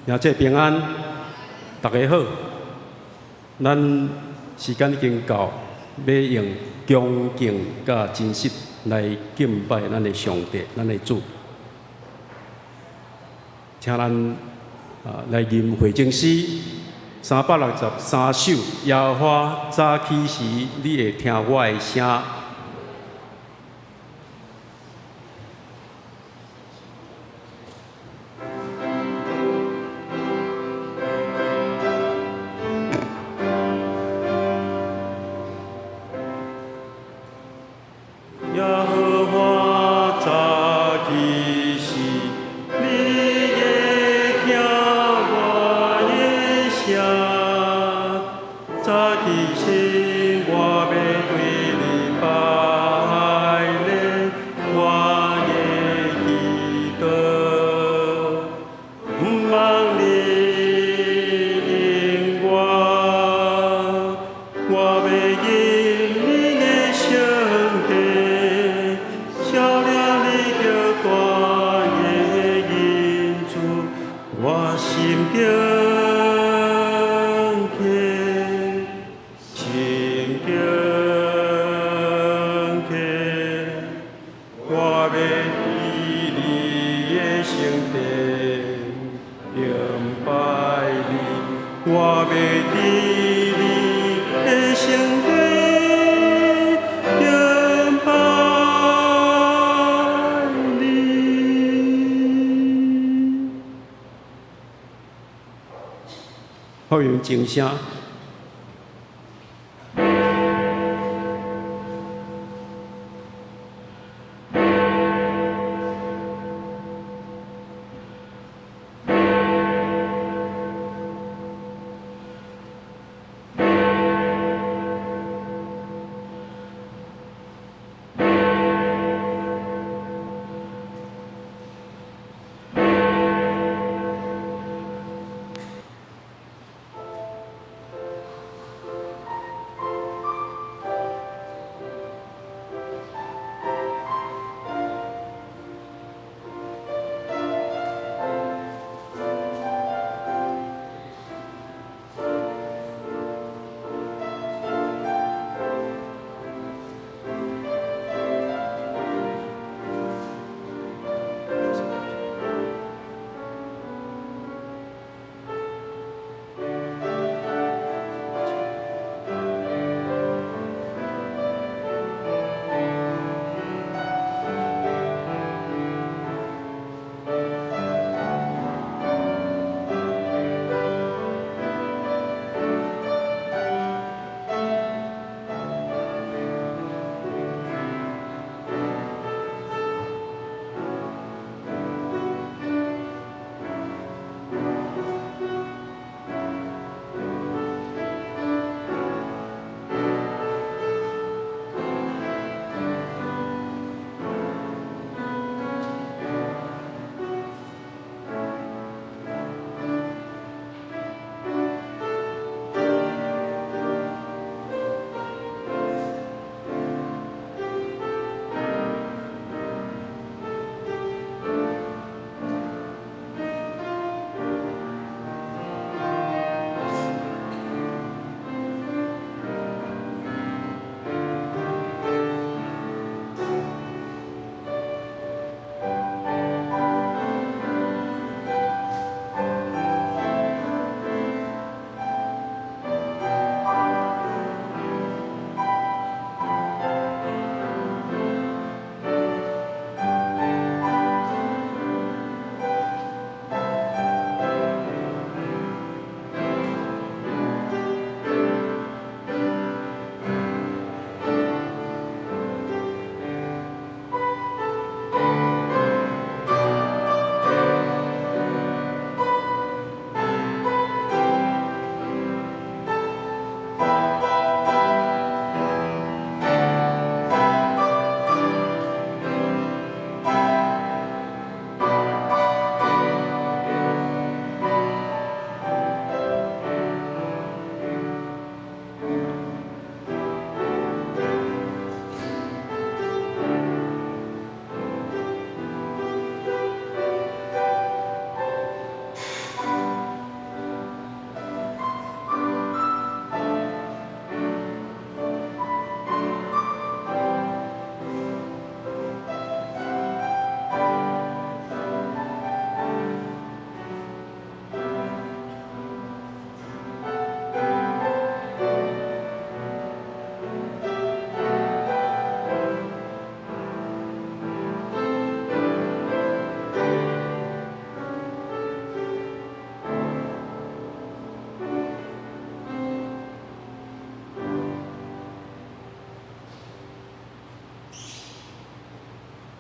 兄姊平安，大家好。咱時間已經到，欲用恭敬佮真實來敬拜咱的上帝，咱的主。請咱來吟回正詩363首，耶和華早起時，你會聽我的聲。耶和華早起時，你會聽我的聲。早起時，我欲對你拜禮，我的祈禱，毋茫你應我，我欲入你的聖殿，曉掠你極大的恩慈，我心敬虔，心敬虔，我欲佇你的聖殿敬拜你，我欲佇你的聖殿敬拜你。發揚靜聲。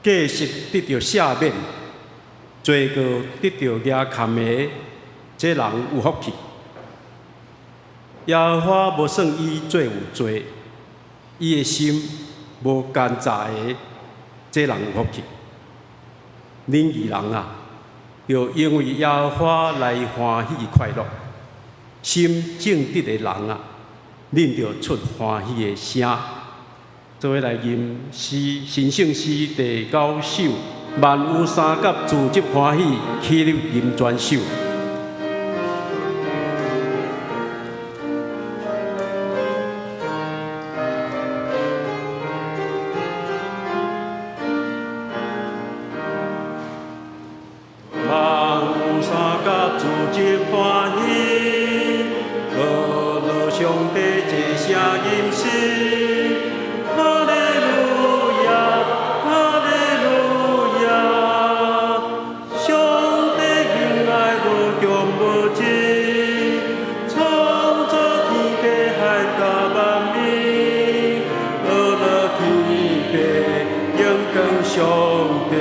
過失得著赦免，罪過得著遮蓋的，這人有福氣。耶和華無算伊做有罪，伊的心無奸詐的，這人有福氣。恁義人啊，著因為耶和華來歡喜快樂；心正直的人啊，恁著出歡喜的聲。做伙來吟詩，神聖詩第九首，萬有三甲自得歡喜，起立吟全首。萬有三甲自得歡喜，呵樂上帝齊聲吟詩，哈利路亞，哈利路亞，上帝仁愛無窮無盡，創造天地海佮萬物，呵樂天父榮光上帝，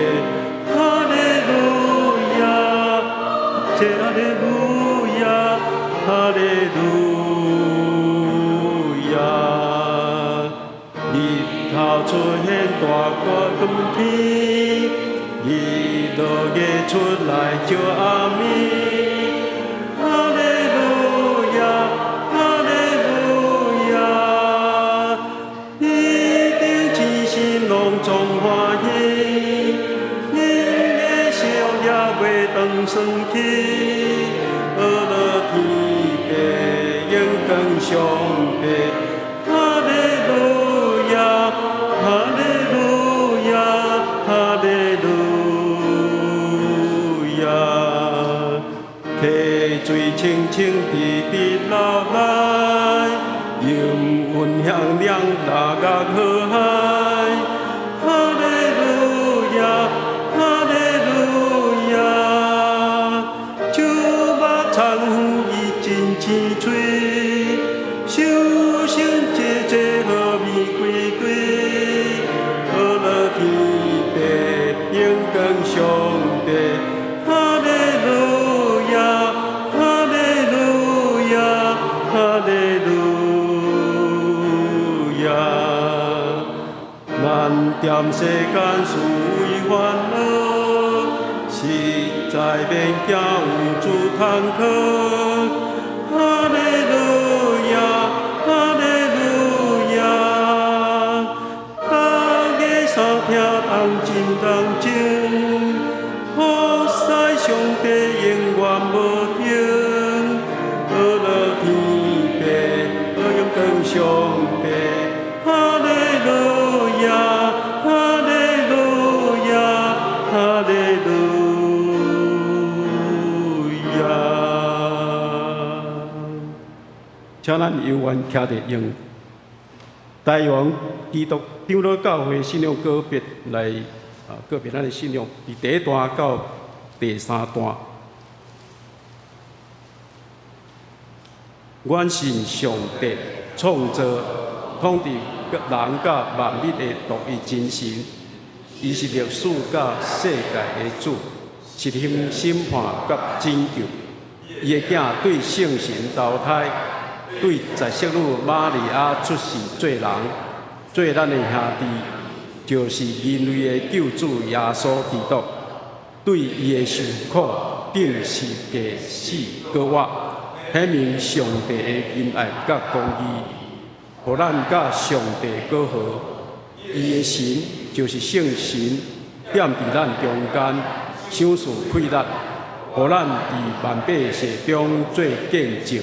哈利路亞，這哈利路亞，哈利路亞。日頭出現大過光天，日落月出來照暗暝。哈利路亞，哈利路亞，你的真心攏總歡喜，恁的笑靨袂斷酸氣，呵樂天父榮光上帝，哈利路亞，哈利路亞，哈利路亞。溪水清清直直流來，音韻響亮大甲河海。哈利路亞，哈利路亞，樹木田園伊真青翠，秀生節節好味歸歸，呵樂天父榮光上帝，哈利路亞，哈利路亞，哈利路亞。咱踮世間殊為煩惱，實在免驚有諸坎坷。哈利路亞，哈利路亞，大家相聽同真同情，服侍上帝永遠無停。呵樂天父榮光上帝，哈利路亞，哈利路亞，哈利路亞。請咱猶原徛佇用台灣基督長老教會信仰告別來告別咱的信仰，佇第一段到第三段。阮信上帝創造統治人佮萬物的獨一真神，伊是歷史佮世界的主，實行審判佮拯救。伊的囝對聖神投胎，對十聖女瑪利亞出世做人，做咱的兄弟，就是人類的救主耶穌基督。對伊的受苦、釘十架死、閣活，顯明上帝的仁愛佮公義，予咱佮上帝和好。伊的神就是聖神，踮佇咱中間，賞賜氣力，予咱佇萬百世中做見證，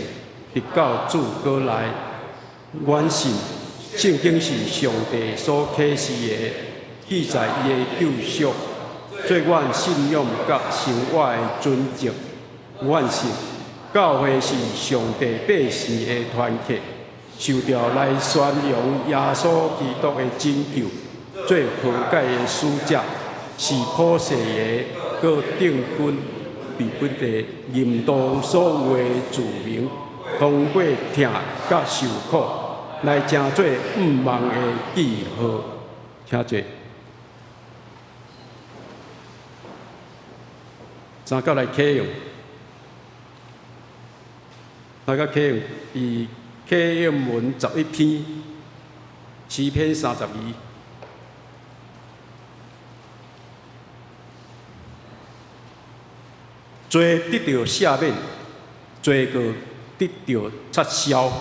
直到主閣來。阮信聖經是上帝所啟示的，記載伊的救贖，做阮信仰佮生活的準則。阮信教會是上帝百姓的團體，受召來宣揚耶穌基督的拯救，做和解的使者，是普世的閣定軍伫本地引導所有的子民，通過疼佮受苦，來成做毋忘的記號。請坐。三甲來啟用，三甲啟用，佇啟應文11篇，詩篇32。罪得著赦免，罪閣得著擦消。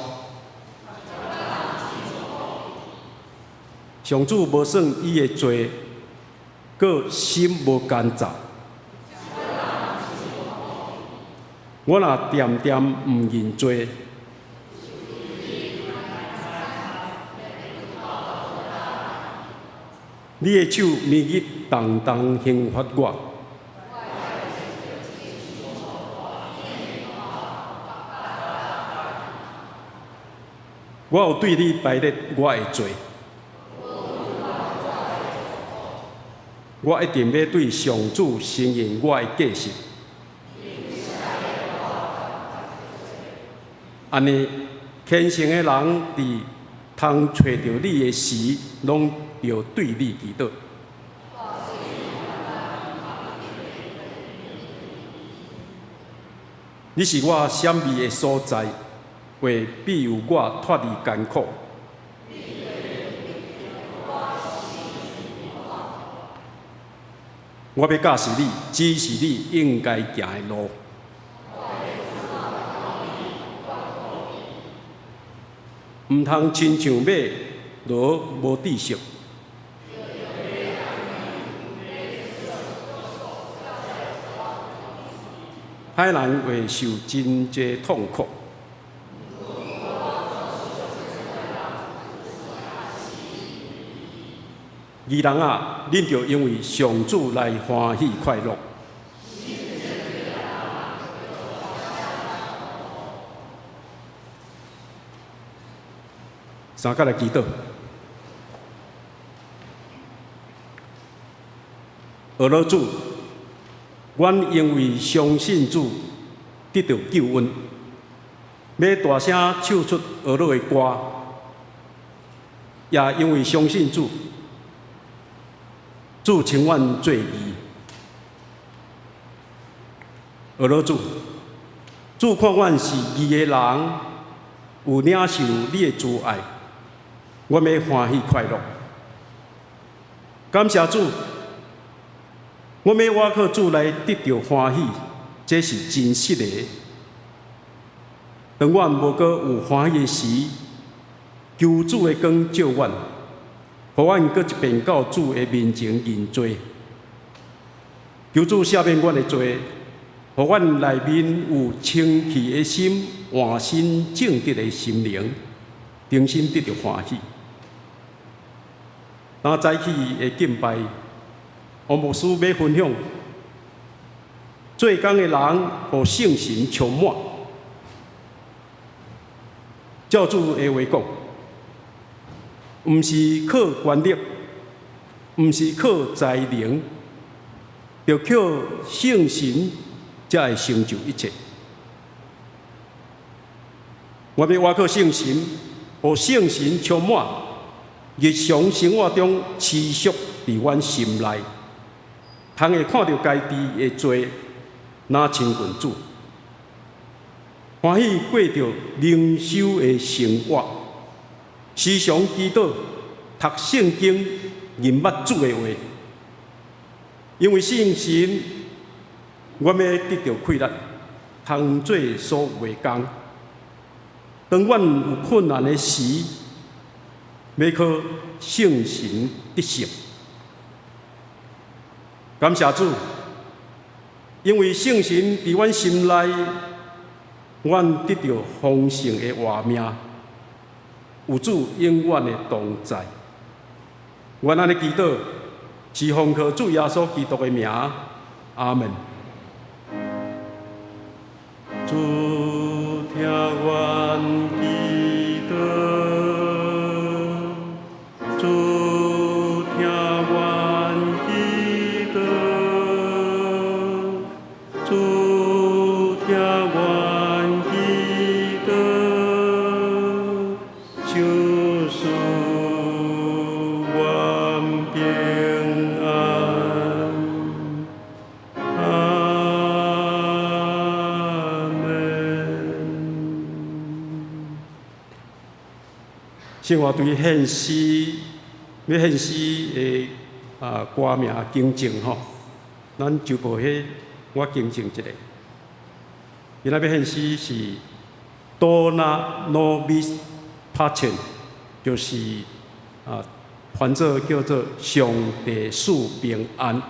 上主無算伊的罪，閣心無乾燥。我若恬恬毋認罪，你的手暝日重重刑罰我。我有對你排列我的罪，我一定欲對上主承認我的過失。按呢，虔誠的人佇通揣著你的時，攏著對你祈禱。你是我閃避的所在，會庇佑我脫離艱苦。我欲教示你，指示你應該行的路。毋通親像馬驢無知識。歹人會受真濟痛苦。義人啊，恁著因為上主來歡喜快樂。三甲來祈禱。阿老主，阮因為相信主得著救恩，欲大聲唱出阿老的歌，也因為相信主，主稱阮做義。阿老主，主看阮是義的人，有領受你的慈愛，阮欲歡喜快樂。感謝主，阮欲倚靠主來得著歡喜，這是真實的。當阮無閣有歡喜的時，求主的光照阮，予阮閣一遍到主的面前認罪。求主赦免阮的罪，予阮內面有清氣的心，換新正直的心靈，重新得著歡喜。當早起的敬拜，王牧師欲分享，做工的人予聖神充滿。照主的話講，毋是靠權力，毋是靠才能，著靠聖神才會成就一切。我欲倚靠聖神，予聖神充滿，日常生活中持續佇阮心內，通會看著家己的罪，若親近主，歡喜過著靈修的生活，時常祈禱、讀聖經、認捌主的話。因為聖神，阮欲得著氣力，通做所有的工。當阮有困難的時，欲靠聖神得勝。感謝主，因為聖神佇阮心內，阮得著豐盛的活命，有主永遠的同在。阮按呢祈禱，是奉靠主耶穌基督的名，阿門。主聽阮祈禱，主聽阮祈禱，主聽阮祈禱，賞賜阮平安。阿生活對獻詩，欲獻詩的歌名更正吼，咱就無彼我更正一下。今仔欲獻詩是 Dona nobis pacem，就是翻做叫做上帝賜平安。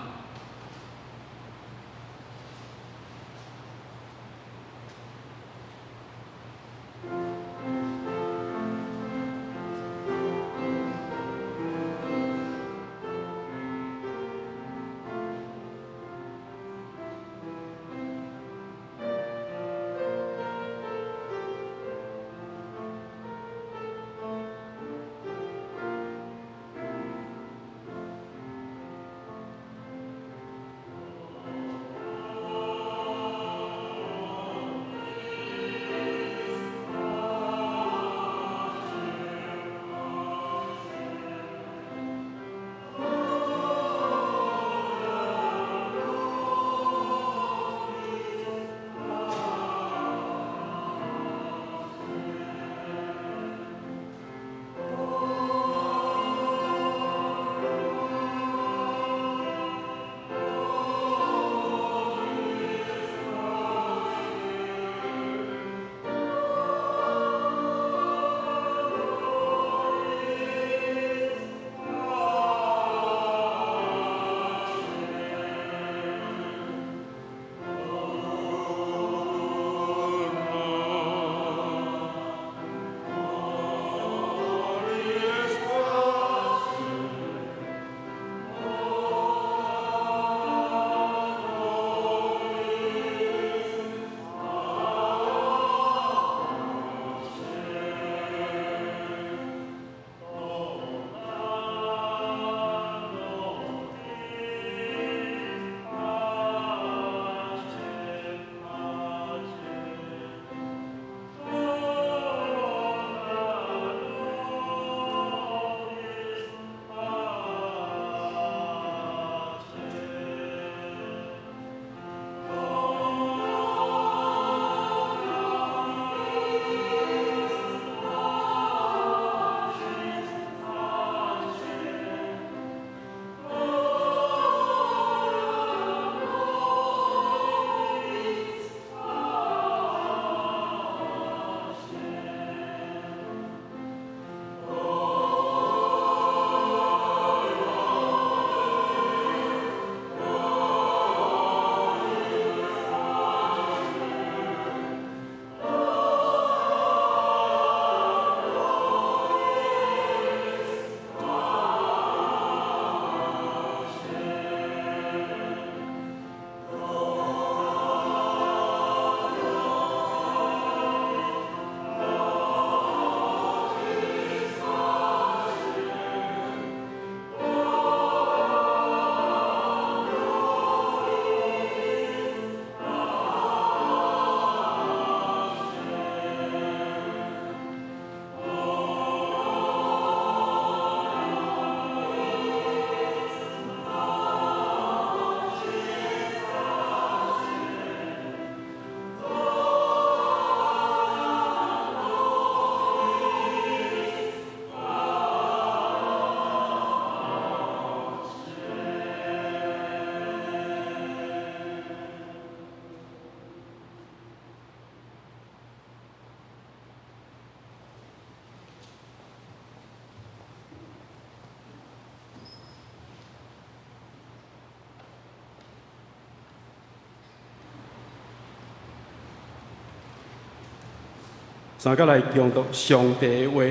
三個來誦讀上帝的話，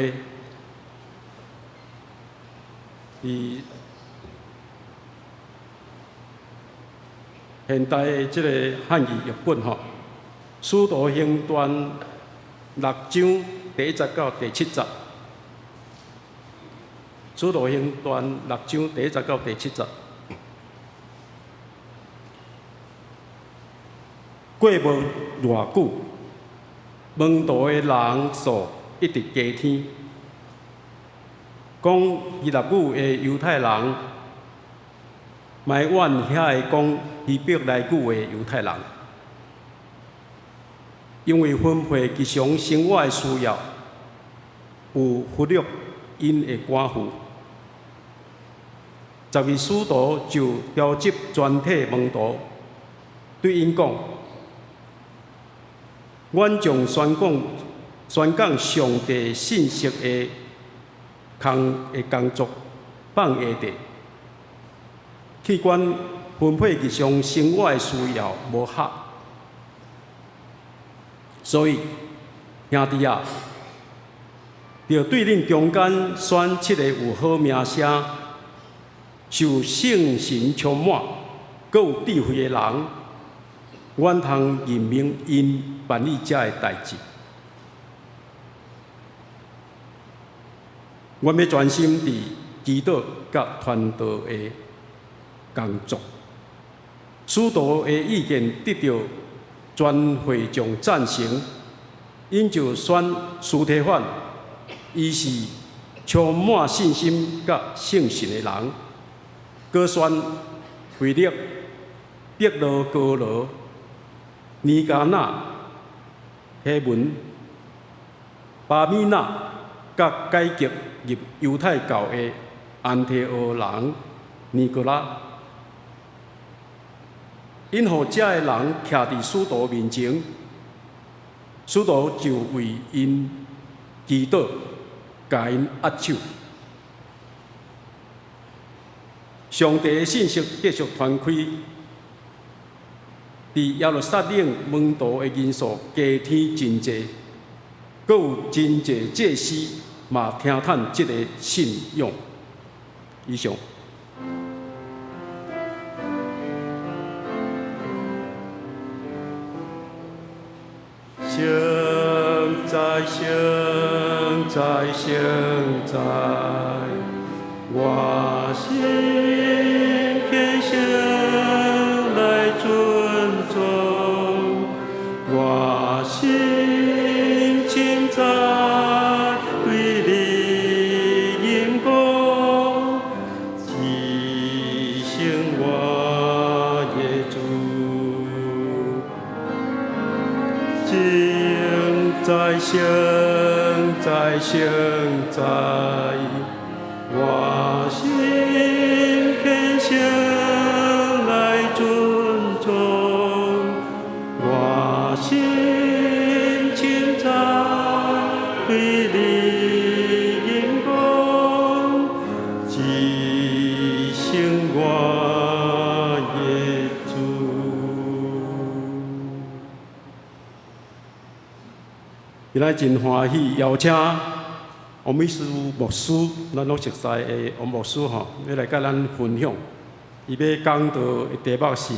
佇現代的這个漢語譯本吼，《使徒行傳》六章第一節到第七節，《使徒行傳》六章第一節到第七節。過無偌久，門徒的人數一直加添。講希臘語的猶太人，埋怨遐个講希伯來語的猶太人，因為分配日常生活的需要，有忽略 𪜶的寡婦。十二使徒就召集全體門徒，對𪜶講：阮將宣講宣講上帝信息的工作放下地，去管分配日常生活的需要無合，所以兄弟啊，著對恁中間選七个有好名聲、受聖神充滿、閣有智慧的人，阮通任命𪜶辦理這个代誌。阮欲專心佇祈禱佮傳道的工作。使徒的意見得著全會眾贊成，𪜶就選司提反，伊是充滿信心佮聖神的人，閣選腓力、伯羅哥羅、尼迦納、提門、巴米納，佮改革入猶太教的安提阿人尼哥拉。𪜶予遮的人徛佇使徒面前，使徒就為𪜶祈禱，共𪜶按手。上帝的信息繼續傳開，佇耶路撒冷門徒的人數加添真濟，閣有真濟祭司嘛聽趁這個信仰。以上。聖哉，聖哉，聖哉，我心虔誠來尊崇，我心稱讚對你吟歌，至聖我的主。聖哉，聖哉，聖哉，我心虔誠來尊崇，我心稱讚對你吟歌，至聖我的主。今仔真歡喜邀請王美書牧師，咱攏熟悉的王牧師吼，欲來佮咱分享。伊欲講道的題目是：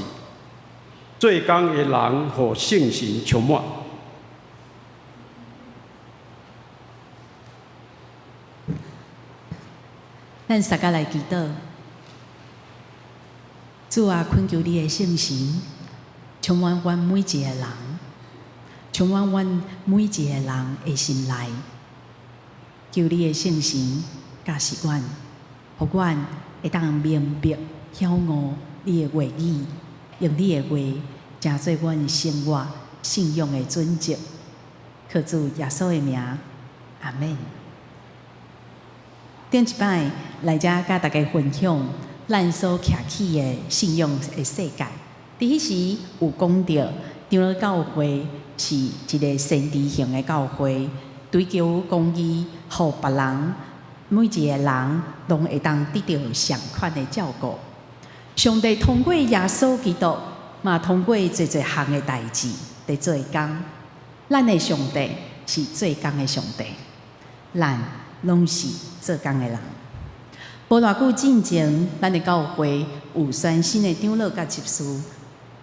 做工的人予聖神充滿。咱大家來祈禱，主啊，懇求你的聖神充滿阮每一個人，充滿阮每一個人的心內。求你的聖神教示阮，予阮會當明白曉悟你的話語，用你的話成做阮生活信仰的準則。靠主耶穌的名，阿們。頂一擺來遮佮大家分享咱所徛起的信仰的世界。佇彼時有講著長老教會是一个先知型的教會，追求公義，予別人每一个人攏會當得著相款的照顧。上帝通過耶穌基督，嘛通過濟濟項的代誌佇做工。咱的上帝是做工的上帝，咱攏是做工的人。無偌久進前，咱的教會有選新的長老佮執事。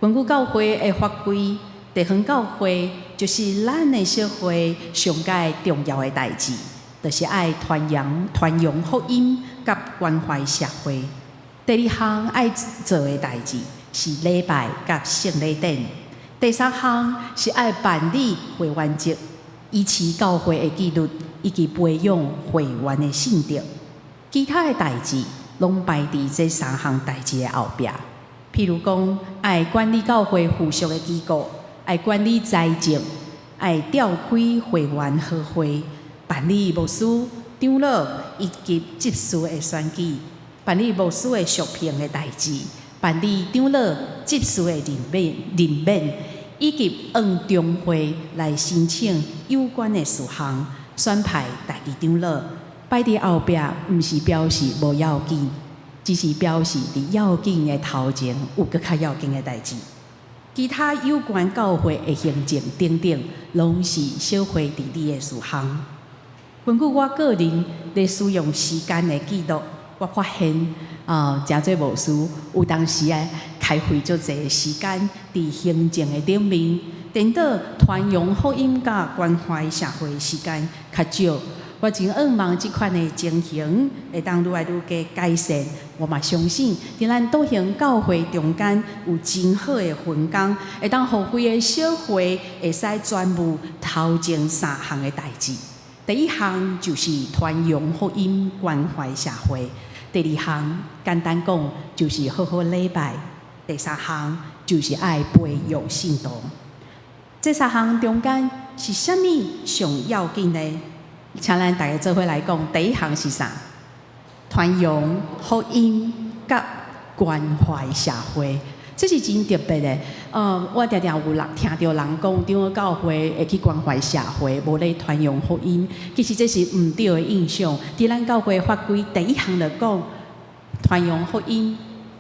根據教會的法規，地方教會就是咱的社會上蓋重要的代誌，就是愛傳揚傳揚福音佮關懷社會。第二項愛做的代誌是禮拜佮聖禮典。第三項是愛辦理會員籍，維持教會的紀律以及培養會員的信德。其他的代誌攏排佇這三項代誌的後壁。譬如講，愛管理教會附屬的機構，愛管理財政，愛召開會員和會，辦理牧師、長老以及執事的選舉，辦理牧師的續聘的代誌，辦理長老執事的任免，以及向中會來申請有關的事項，選派代誌長老。擺佇後壁，毋是表示無要緊，只是表示佇要緊的頭前有閣較要緊的代誌。其他有關教會的行政等等，攏是小會治理的事項。根據我個人咧使用時間的記錄，我發現啊，誠濟牧師有當時啊，開費足濟時間佇行政的頂面，顛倒傳揚福音佮關懷社會時間較少。我真向望這款的情形會當愈來愈加改善。我嘛相信，佇咱道興教會中間有真好的分工，會當予規个小會會使專務頭前三項的代誌。第一項就是傳揚福音、關懷社會；第二項簡單講就是好好禮拜；第三項就是愛培育信徒。這三項中間是啥物上要緊呢？請咱大家做伙來講，第一項是啥？傳揚福音佮關懷社會，這是真特別的。我定定有人聽著人講，長老教會會去關懷社會，無咧傳揚福音。其實這是毋對的印象。佇咱教會法規第一項就講，傳揚福音、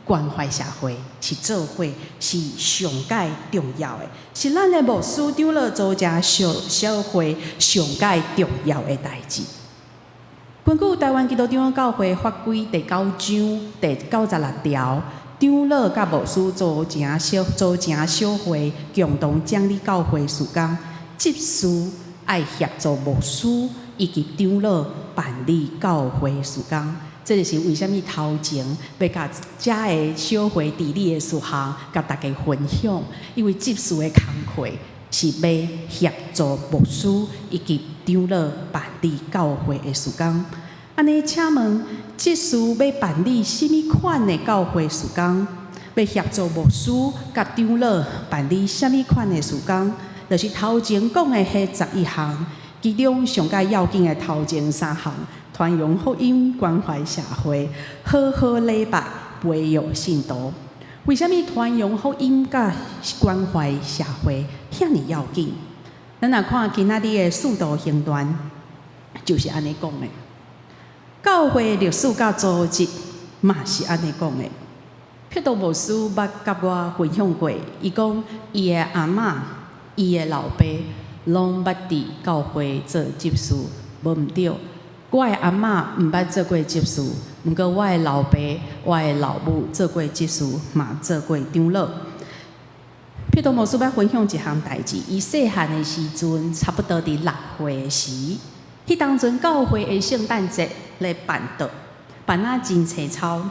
關懷社會是做伙，是上蓋重要的，是咱的牧師長老組成小小會上蓋重要的代誌。根據台灣基督長老教會法規第九章第96條，長老佮牧師組成小會，共同掌理教會事工，執事愛協助牧師以及長老辦理教會事工。這就是為啥物頭前欲共遮个小會治理的事項，共大家分享。因為執事的工課是欲協助牧師以及長老辦理教會的事工。按呢，請問執事欲辦理啥物款的教會事工？欲協助牧師佮長老辦理啥物款的事工？就是頭前講的彼11項，其中上蓋要緊的頭前三項：傳揚福音、關懷社會、好好禮拜、培育信徒。為啥物傳揚福音佮關懷社會遐爾要緊？咱若看今仔日的《使徒行傳》，就是按呢講的。教會歷史佮組織嘛是按呢講的。彼得牧師捌佮我分享過，伊講伊的阿嬤、伊的老爸攏捌佇教會做執事，無毋對。我的阿嬤毋捌做過執事，毋過我的老爸、我的老母做過執事，嘛做過長老。彼得牧師捌分享一項代誌，伊細漢的時陣，差不多佇6歲時，彼當陣教會的聖誕節咧辦桌，辦啊真齊操。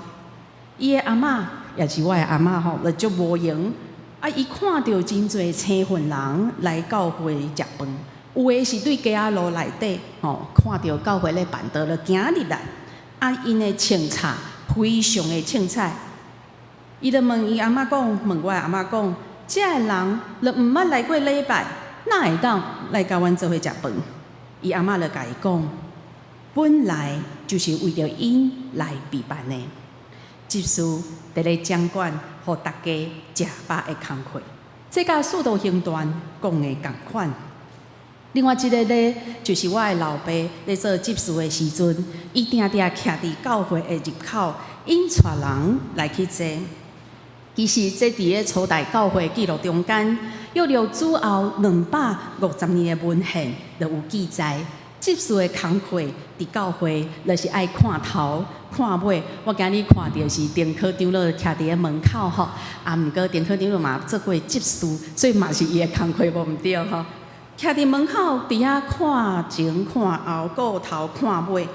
伊的阿嬤，也是我的阿嬤吼，就足無閒。啊，伊看著真濟青雲人來教會食飯。有的是對街仔路內底，吼，看著教會咧辦桌，就行入來。啊，𪜶的穿插非常的凊彩。伊就問伊阿嬤講，問我的阿嬤講，這个人就毋捌來過禮拜，哪會當來共阮做伙食飯？伊阿嬤就共伊講，本來就是為著𪜶來備辦的，執事佇咧掌管，予大家食飽的工課。這佮使徒行傳講的仝款。另外一個咧，就是我的老爸咧做執事的時陣，伊定定徛佇教會的入口，引帶人來去坐。其實這佇咧初代教會記錄中間，約略主後250年的文獻就有記載。執事的工課佇教會，就是愛看頭看尾。我今日看著是丁科長老徛佇咧門口吼，啊，毋過丁科長老嘛做過執事，所以嘛是伊的工課無毋對吼。徛佇門口，佇遐看前看後，顧頭看尾，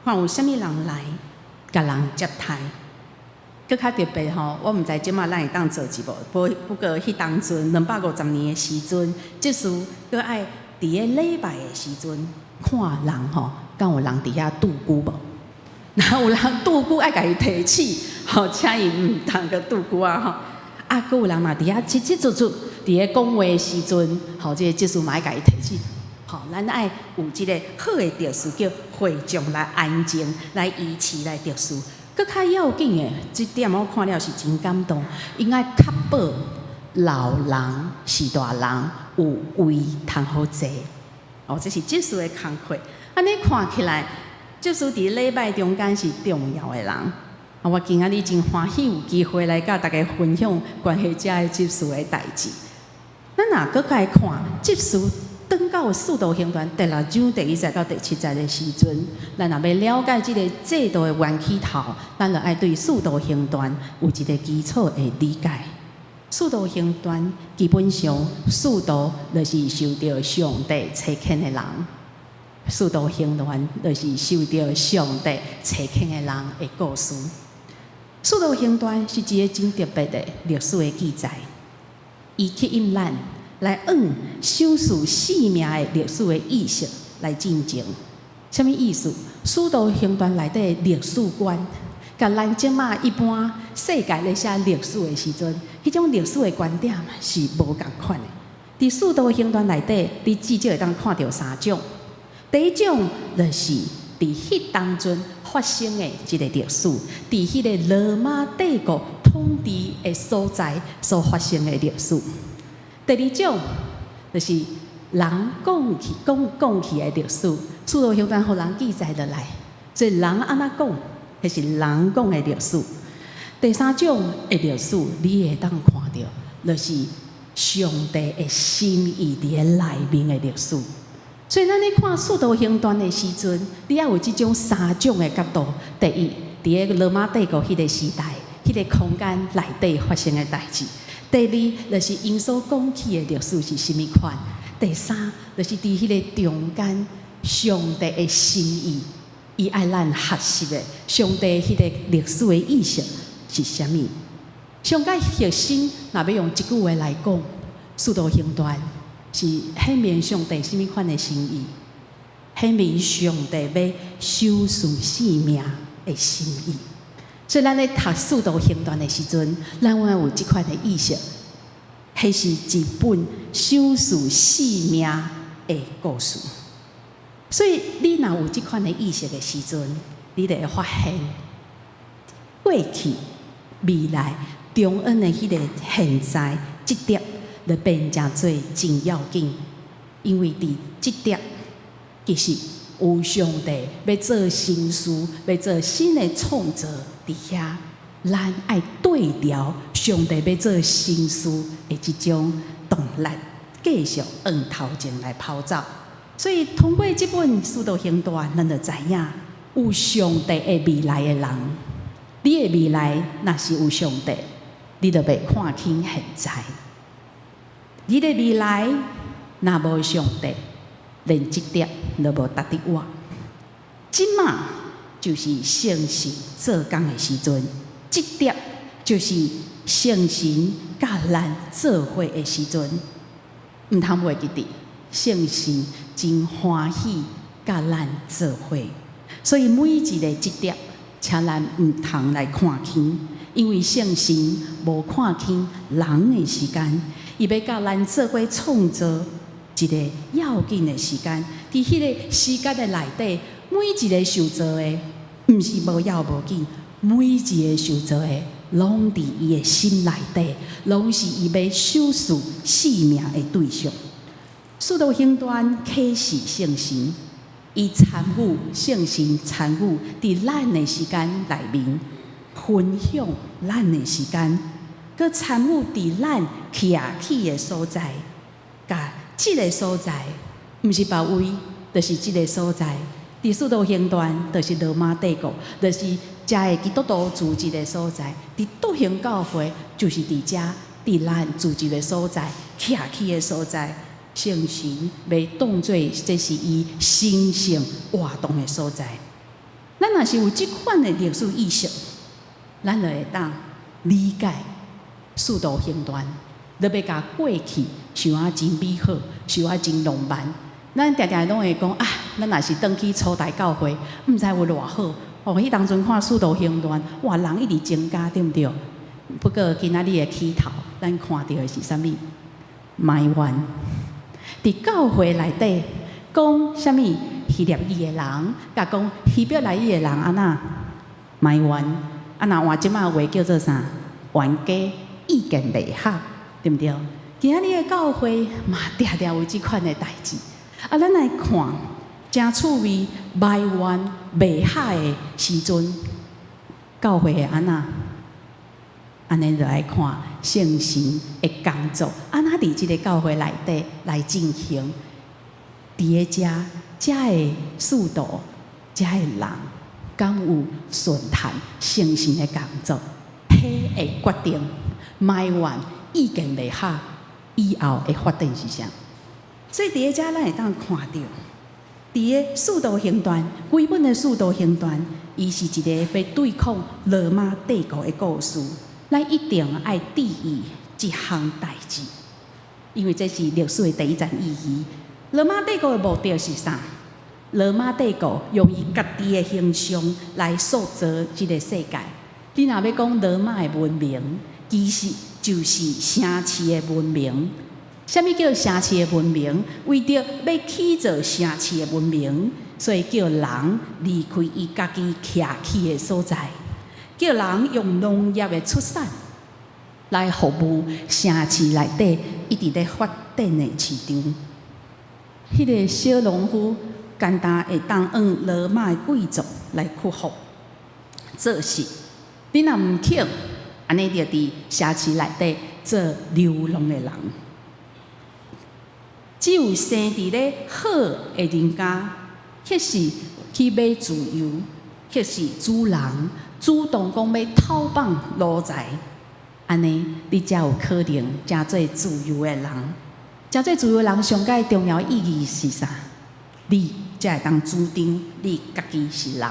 看有啥物人來，共人接待。閣較特別吼，我毋知這馬咱會當做一無，不過彼當陣250年的時陣，執事閣愛佇咧禮拜的時陣看人吼，敢有人佇遐拄龜無？若有人拄龜愛共伊提醒，吼，請伊毋通閣拄龜啊吼。啊，閣有人若佇遐嘁嘁矚矚佇咧講話的時陣，吼，這個執事嘛愛共伊提醒，吼，咱愛有這个好的著事，叫會眾來安靜，來維持來著事。閣較要緊的，這點我看了是真感動。𪜶愛確保老人、序大人有位通好坐。哦，這是執事的工課。按呢看起來，執事佇禮拜中間是重要的人。啊，我今仔日真歡喜有機會來佮大家分享關係遮的執事的代誌。咱若閣來看執事轉到使徒行傳第六章第一節到第七節的時陣，咱若欲了解這个制度的源起頭，咱就愛對使徒行傳有一个基礎的理解。使徒行傳基本上，使徒就是受著上帝差遣的人。使徒行傳就是受著上帝差遣的人的故事。使徒行傳是一个真特別的歷史的記載，伊吸引咱來往賞賜性命的歷史的意識來進前。啥物意思？使徒行傳內底的歷史觀，佮咱這馬一般世界咧寫歷史的時陣，彼種歷史的觀點是無仝款的。佇使徒行傳內底，你至少會當看著三種。第一種就是佇彼當陣發生的這个歷史，佇彼个羅馬帝國統治的所在所發生的歷史。第二種就是人講起講講起的歷史，使徒行傳予人記載落來，所以人按怎講，彼是人講的歷史。第三種的歷史，你會當看著，就是上帝的心意佇咧內面的歷史。所以，咱咧看使徒行傳的時陣，你愛有這種三種的角度。第一，佇咧羅馬帝國彼个時代、彼个空間內底發生的代誌；第二，就是𪜶所講起的歷史是啥物款；第三，就是佇彼个中間，上帝的心意，伊愛咱學習的上帝彼个歷史的意識是啥物？上蓋核心，若欲用一句話來講，使徒行傳是顯明上帝啥物款的心意，顯明上帝欲賞賜性命的心意。所以，咱咧讀使徒行傳的時陣，咱愛有這款的意識，彼是一本賞賜性命的故事。所以，你若有這款的意識的時陣，你就會發現過去、未來、中間的彼个現在這點，就變成做真要緊，因為佇這點其實有上帝欲做新事，欲做新的創造佇遐，咱愛對調上帝欲做新事的這種動力，繼續往頭前來跑走。所以通過這本使徒行傳，咱就知影有上帝的未來的人，你的未來若是有上帝，你就袂看輕現在。你的未來若無上帝，連這點都無值得活。這馬就是聖神做工的時陣，這點就是聖神佮咱做伙的時陣。毋通袂記得，聖神真歡喜佮咱做伙，所以每一个這點，請咱毋通來看輕，因為聖神無看輕人的時間。伊欲佮咱做伙創造一个要緊的時間，佇彼个時間的內底，每一个受造的，毋是無要無緊，每一个受造的，攏佇伊的心內底，攏是伊欲賞賜性命的對象。使徒行傳啟示聖神，伊參與聖神參與佇咱的時間內面，分享咱的時間。閣參與佇咱徛起的所在，佮這个所在，毋是別位，就是這个所在。佇使徒行傳，就是羅馬帝國，就是遮的基督徒聚集的所在。佇篤興教會，就是佇遮，佇咱聚集的所在，徛起的所在。聖神欲當做這是伊神聖活動的所在。咱若是有這款的歷史意識，咱就會當理解。使徒行傳，你欲共過去想啊真美好，想啊真浪漫。咱定定攏會講啊，咱若是轉去初代教會，毋知有偌好。哦，彼當陣看使徒行傳，哇，人一直增加，對毋對？不過今仔日的起頭，咱看著的是啥物？埋怨。佇教會內底，講啥物希臘語的人，佮講希伯來語的人按怎埋怨，啊若換這擺話叫做啥？冤家意見袂合，對毋對？今仔日的教會嘛，定定有這款的代誌。啊，咱來看，誠趣味，埋怨袂合的時陣，教會會按怎？按呢就來看聖神的工作，按怎佇這个教會內底來進行？佇咧遮，遮的使徒，遮的人，敢有順趁聖神的工作？彼會決定埋怨意見袂合，以後的發展是啥？所以佇咧遮，咱會當看著，佇咧使徒行傳，規本的使徒行傳，伊是一个欲對抗羅馬帝國的故事。咱一定愛注意這項代誌，因為這是歷史的第一層意義。羅馬帝國的目的是啥？羅馬帝國用伊家己的形象來塑造這个世界。你若欲講羅馬的文明，其實就是城市的文明。啥物叫城市的文明？為著欲起造城市的文明，所以叫人離開伊家己徛起的所在。叫人用農業的出產來服務城市內底一直咧發展的市場。彼个小農夫簡單會當向羅馬的貴族來屈服做事。你若毋肯，按呢就佇城市內底做流浪的人。只有生佇咧好的人家，彼是去買自由，彼是主人主動講欲討放奴才，按呢你才有可能成做自由的人。成做自由的人，上蓋重要意義是啥？你才會當主張你家己是人。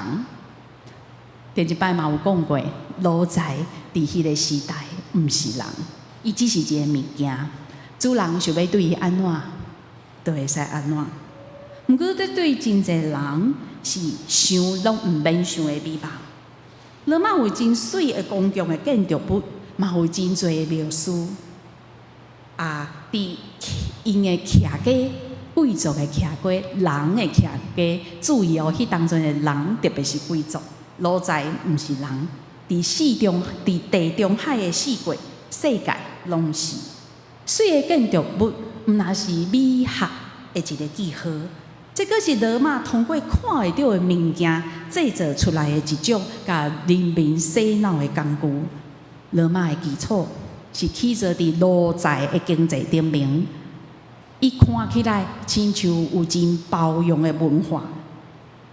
頂一擺嘛有講過，奴才佇彼个時代毋是人，伊只是一个物件。主人想欲對伊按怎，就會使按怎。毋過這對真濟人是想攏毋免想的美夢。羅馬有真媠的公共的建築物，嘛有真濟的廟宇。啊，佇𪜶的徛家，貴族的徛家，人的徛家，注意哦，彼當陣的人特別是貴族，奴才毋是人。佇地中海的四國世界攏是媠的建築物，毋若是美學的一个記號。這閣是羅馬通過看會著的物件製造出來的一種，共人民洗腦的工具。羅馬的基礎是起造佇奴才的經濟頂面，伊看起來親像有真包容的文化，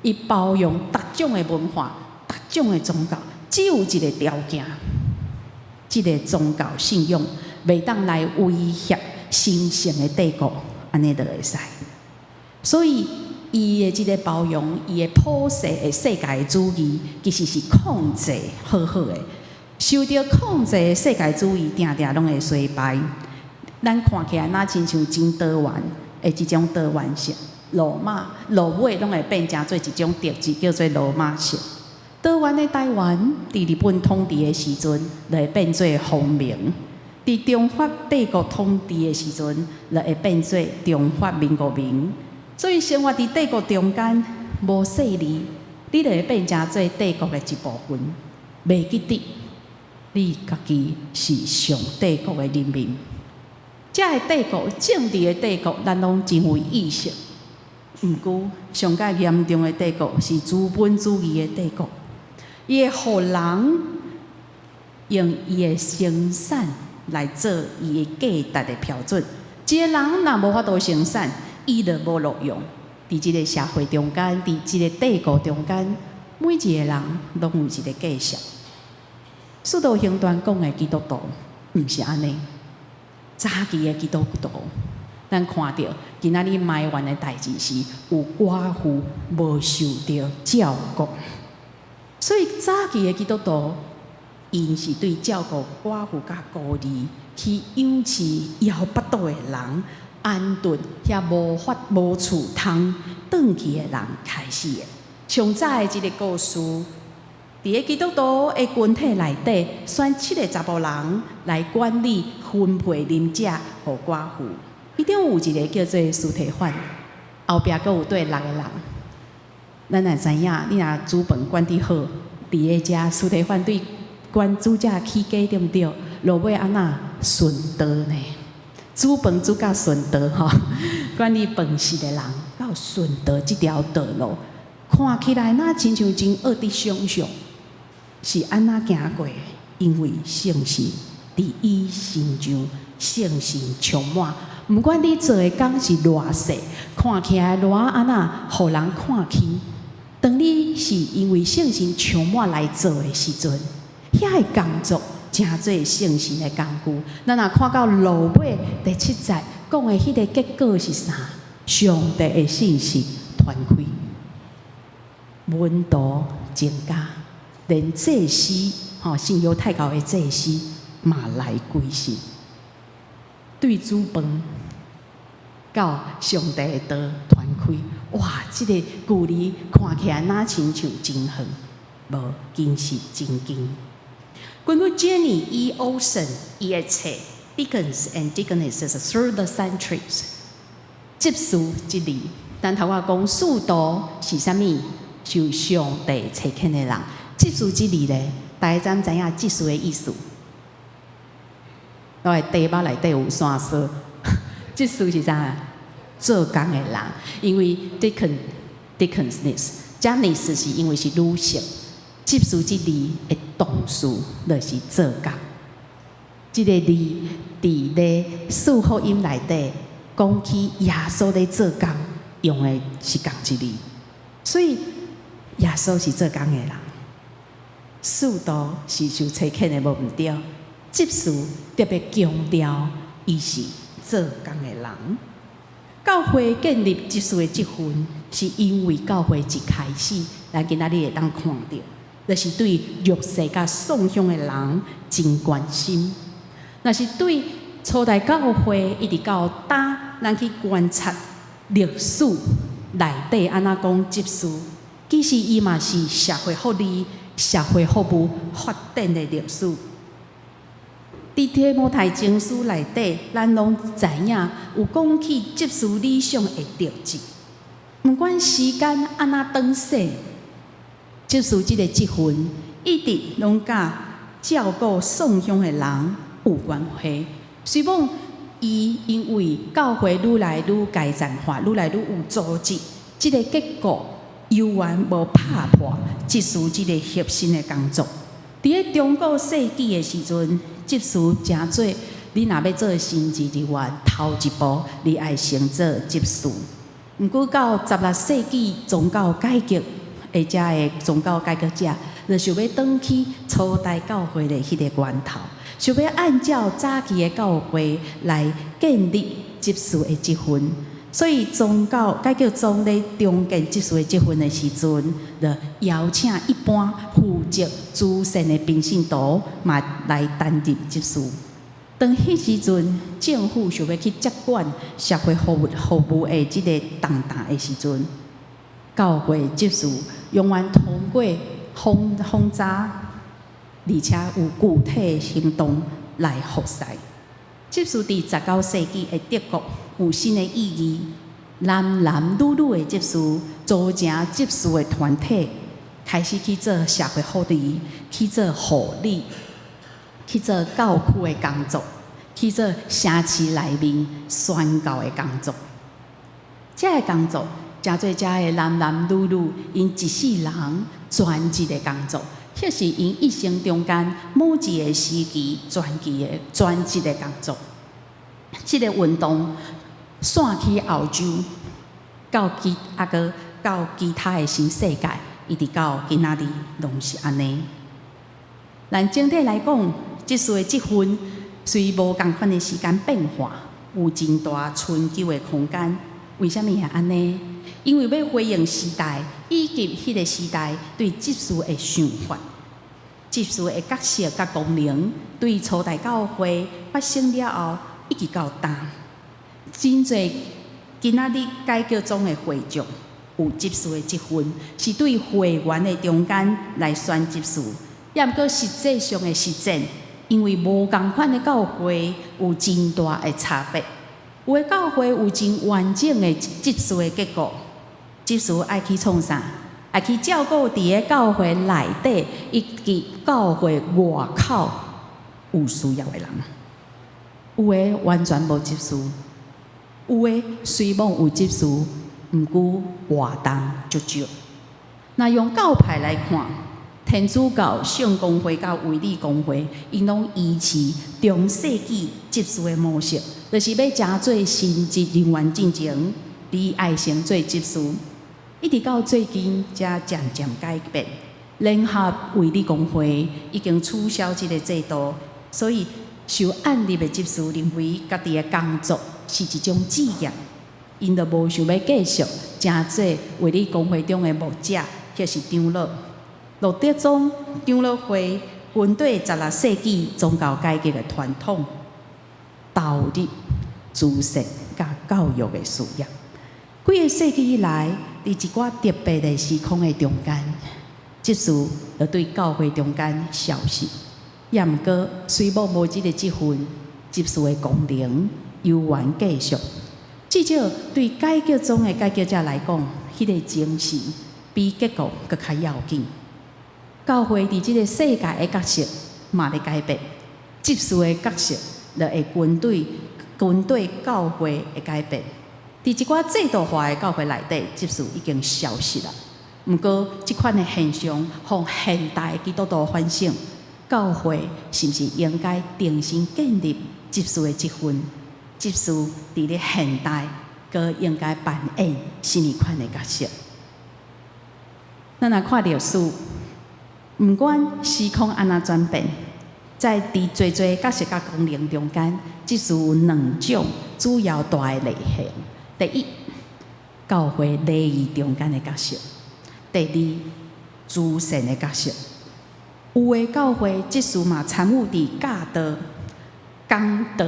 伊包容逐種的文化、逐種的宗教，只有一个條件，這个宗教信仰袂當來威脅神聖的帝國，按呢就會使。所以，伊的這个包容，伊的普世的世界主義，其實是控制好好的。受著控制的世界主義，定定攏會衰敗。咱看起來若親像真多元的這種多元性，羅馬落尾攏會變成做一種特質，叫做羅馬式。多元的台灣，佇日本統治的時陣，就會變做皇民；佇中華帝國統治的時陣，就會變做中華民國民。所以生活佇帝國中間，無勢力，你就會變成做帝國的一部分，袂記得你家己是上帝國的人民。這个帝國，政治的帝國，咱攏真有意識。毋過，上蓋嚴重的帝國是資本主義的帝國，伊會予人用伊的生產來做伊的價值的標準。一個人若無法度生產，伊就無路用。佇這个社會中間，佇這个帝國中間，每一個人攏有一个價值。使徒行傳講的基督徒，毋是按呢。早期的基督徒，咱看著今仔日埋怨的代誌是有寡婦無受著照顧，所以早期的基督徒，𪜶是對照顧寡婦佮孤兒去養飼枵腹肚的人，安頓遐無法無厝通轉去的人開始的。上早的這个故事，佇个基督徒的群體內底，選七个查埔人來管理分配啉食予寡婦。其中有一个叫做司提反，後壁閣有綴六個人。咱也知影，你若煮飯管得好，佇咧遮司提反對管煮遮起家對毋對？落尾按怎殉道呢？煮飯煮甲殉道吼，管理飯食的人到殉道這條道路，看起來若親像真惡得想象，是按怎行過？因為信心佇伊身上，信心充滿。毋管你做的工是偌細，看起來偌按怎，予人看輕。當你是因為信心充滿來做的時陣，遐个工作成做聖神的工具。咱若看到落尾第七節講的彼個結果是啥？上帝的信息傳開，門徒增加，連祭司吼信猶太教的祭司嘛來歸信，對煮飯到上帝的道傳開，哇！這個距離看起來若親像真遠，無，其實真近。根據 Jenny E. Olsen 伊的冊《Deacons and Deaconesses Through the Centuries》，執事這字，咱頭仔講使徒是啥物？受上帝差遣的人。執事這字咧，大家知毋知影執事的意思？我的題目內底有線索。執事是啥？做工的人，因為 deacon deaconess，deaconess 是因為是女性。執事這字的動詞就是做工。這個字佇咧四福音內底講起耶穌咧做工，用的是仝一字，所以耶穌是做工的人。使徒是受差遣的，無毋對。執事特別強調，伊是做工的人。教會建立執事的職分，是因為教會一開始，咱今仔日會當看著，就是對弱勢佮喪鄉的人真關心。若是對初代教會一直到今，咱去觀察歷史內底按怎講執事，其實伊嘛是社會福利、社會服務發展的歷史。佇提摩太前書內底，咱攏知影有講起執事理想的特質。毋管時間按怎轉逝，執事這個職分一直攏佮照顧喪鄉的人有關係。雖罔伊因為教會愈來愈階層化，愈來愈有組織，這個結構猶原無拍破執事這個核心的工作。佇咧中古世紀的時陣，執事誠做，你若欲做神職人員，頭一步你愛先做執事。毋過到16世紀宗教改革，或者的宗教改革者，就想欲轉去初代教會的彼個源頭，想欲按照早期的教會來建立執事的職分。所以宗教改革宗咧重建執事的職分的時陣，就邀請一般負責慈善的平信徒嘛來擔任執事。當彼時陣，政府想欲去接管社會服務的這個重擔的時陣，教會執事永遠通過訪查，而且有具體的行動來服侍。執事佇19世紀的德國有新的意義，男男女女的執事組成執事的團體，開始去做社會福利，去做護理，去做教區的工作，去做城市內面宣教的工作。這个工作，誠做遮个男男女女，𪜶一世人全職的工作，或是𪜶一生中間某一个時期全職的工作。這個運動散去歐洲，到其啊閣到其他的新世界，一直到今仔日攏是按呢。咱整體來講，執事的職分隨無仝款的時間變化，有真大春秋的空間。為啥物會按呢？因為欲回應時代，以及彼個時代對執事的想法、執事的角色佮功能，對初代教會發生了後，一直到今，真濟今仔日改革宗的會眾有執事的職分，是對會員的中間來選執事，也毋過實際上的實踐，因為無仝款的教會有真大的差別。有的教會有真完整的執事的結構，執事愛去創啥？愛去照顧佇个教會內底以及教會外口有需要的人。有的完全無執事，有的雖罔有執事，毋過活動足少。若用教派來看，天主教、聖公會佮衛理公會，𪜶攏維持中世紀執事的模式，就是欲誠濟神職人員進前，你愛先做執事。一直到最近才漸漸改變，聯合衛理公會已經取消這个制度，所以受按立的執事認為家己的工作是一種志業，𪜶就無想欲繼續成做衛理公會中的牧者或是長老。路德宗長老會針對16世紀宗教改革的傳統，投入慈善佮教育的事業。幾个世紀以來，佇一寡特別的時空的中間，執事就對教會中間消失。也毋過，雖罔無這个職份，執事的功能猶原繼續。至少對改革宗的改革者來講，彼个精神比結構閣較要緊。教會佇這个世界的角色嘛咧改變，執事的角色就會針對教會的改變。佇一寡制度化的教會內底，執事已經消失啦。毋過，這款的現象，予現代基督徒反省：教會是毋是應該重新建立執事的職份？執事佇咧現代，閣應該扮演啥物款的角色？咱來看歷史，毋管時空按怎轉變，在佇濟濟角色佮功能中間，執事有兩種主要大的類型。第一，教會禮儀中間的角色；第二，慈善的角色。有的教會執事嘛參與佇教導、講道、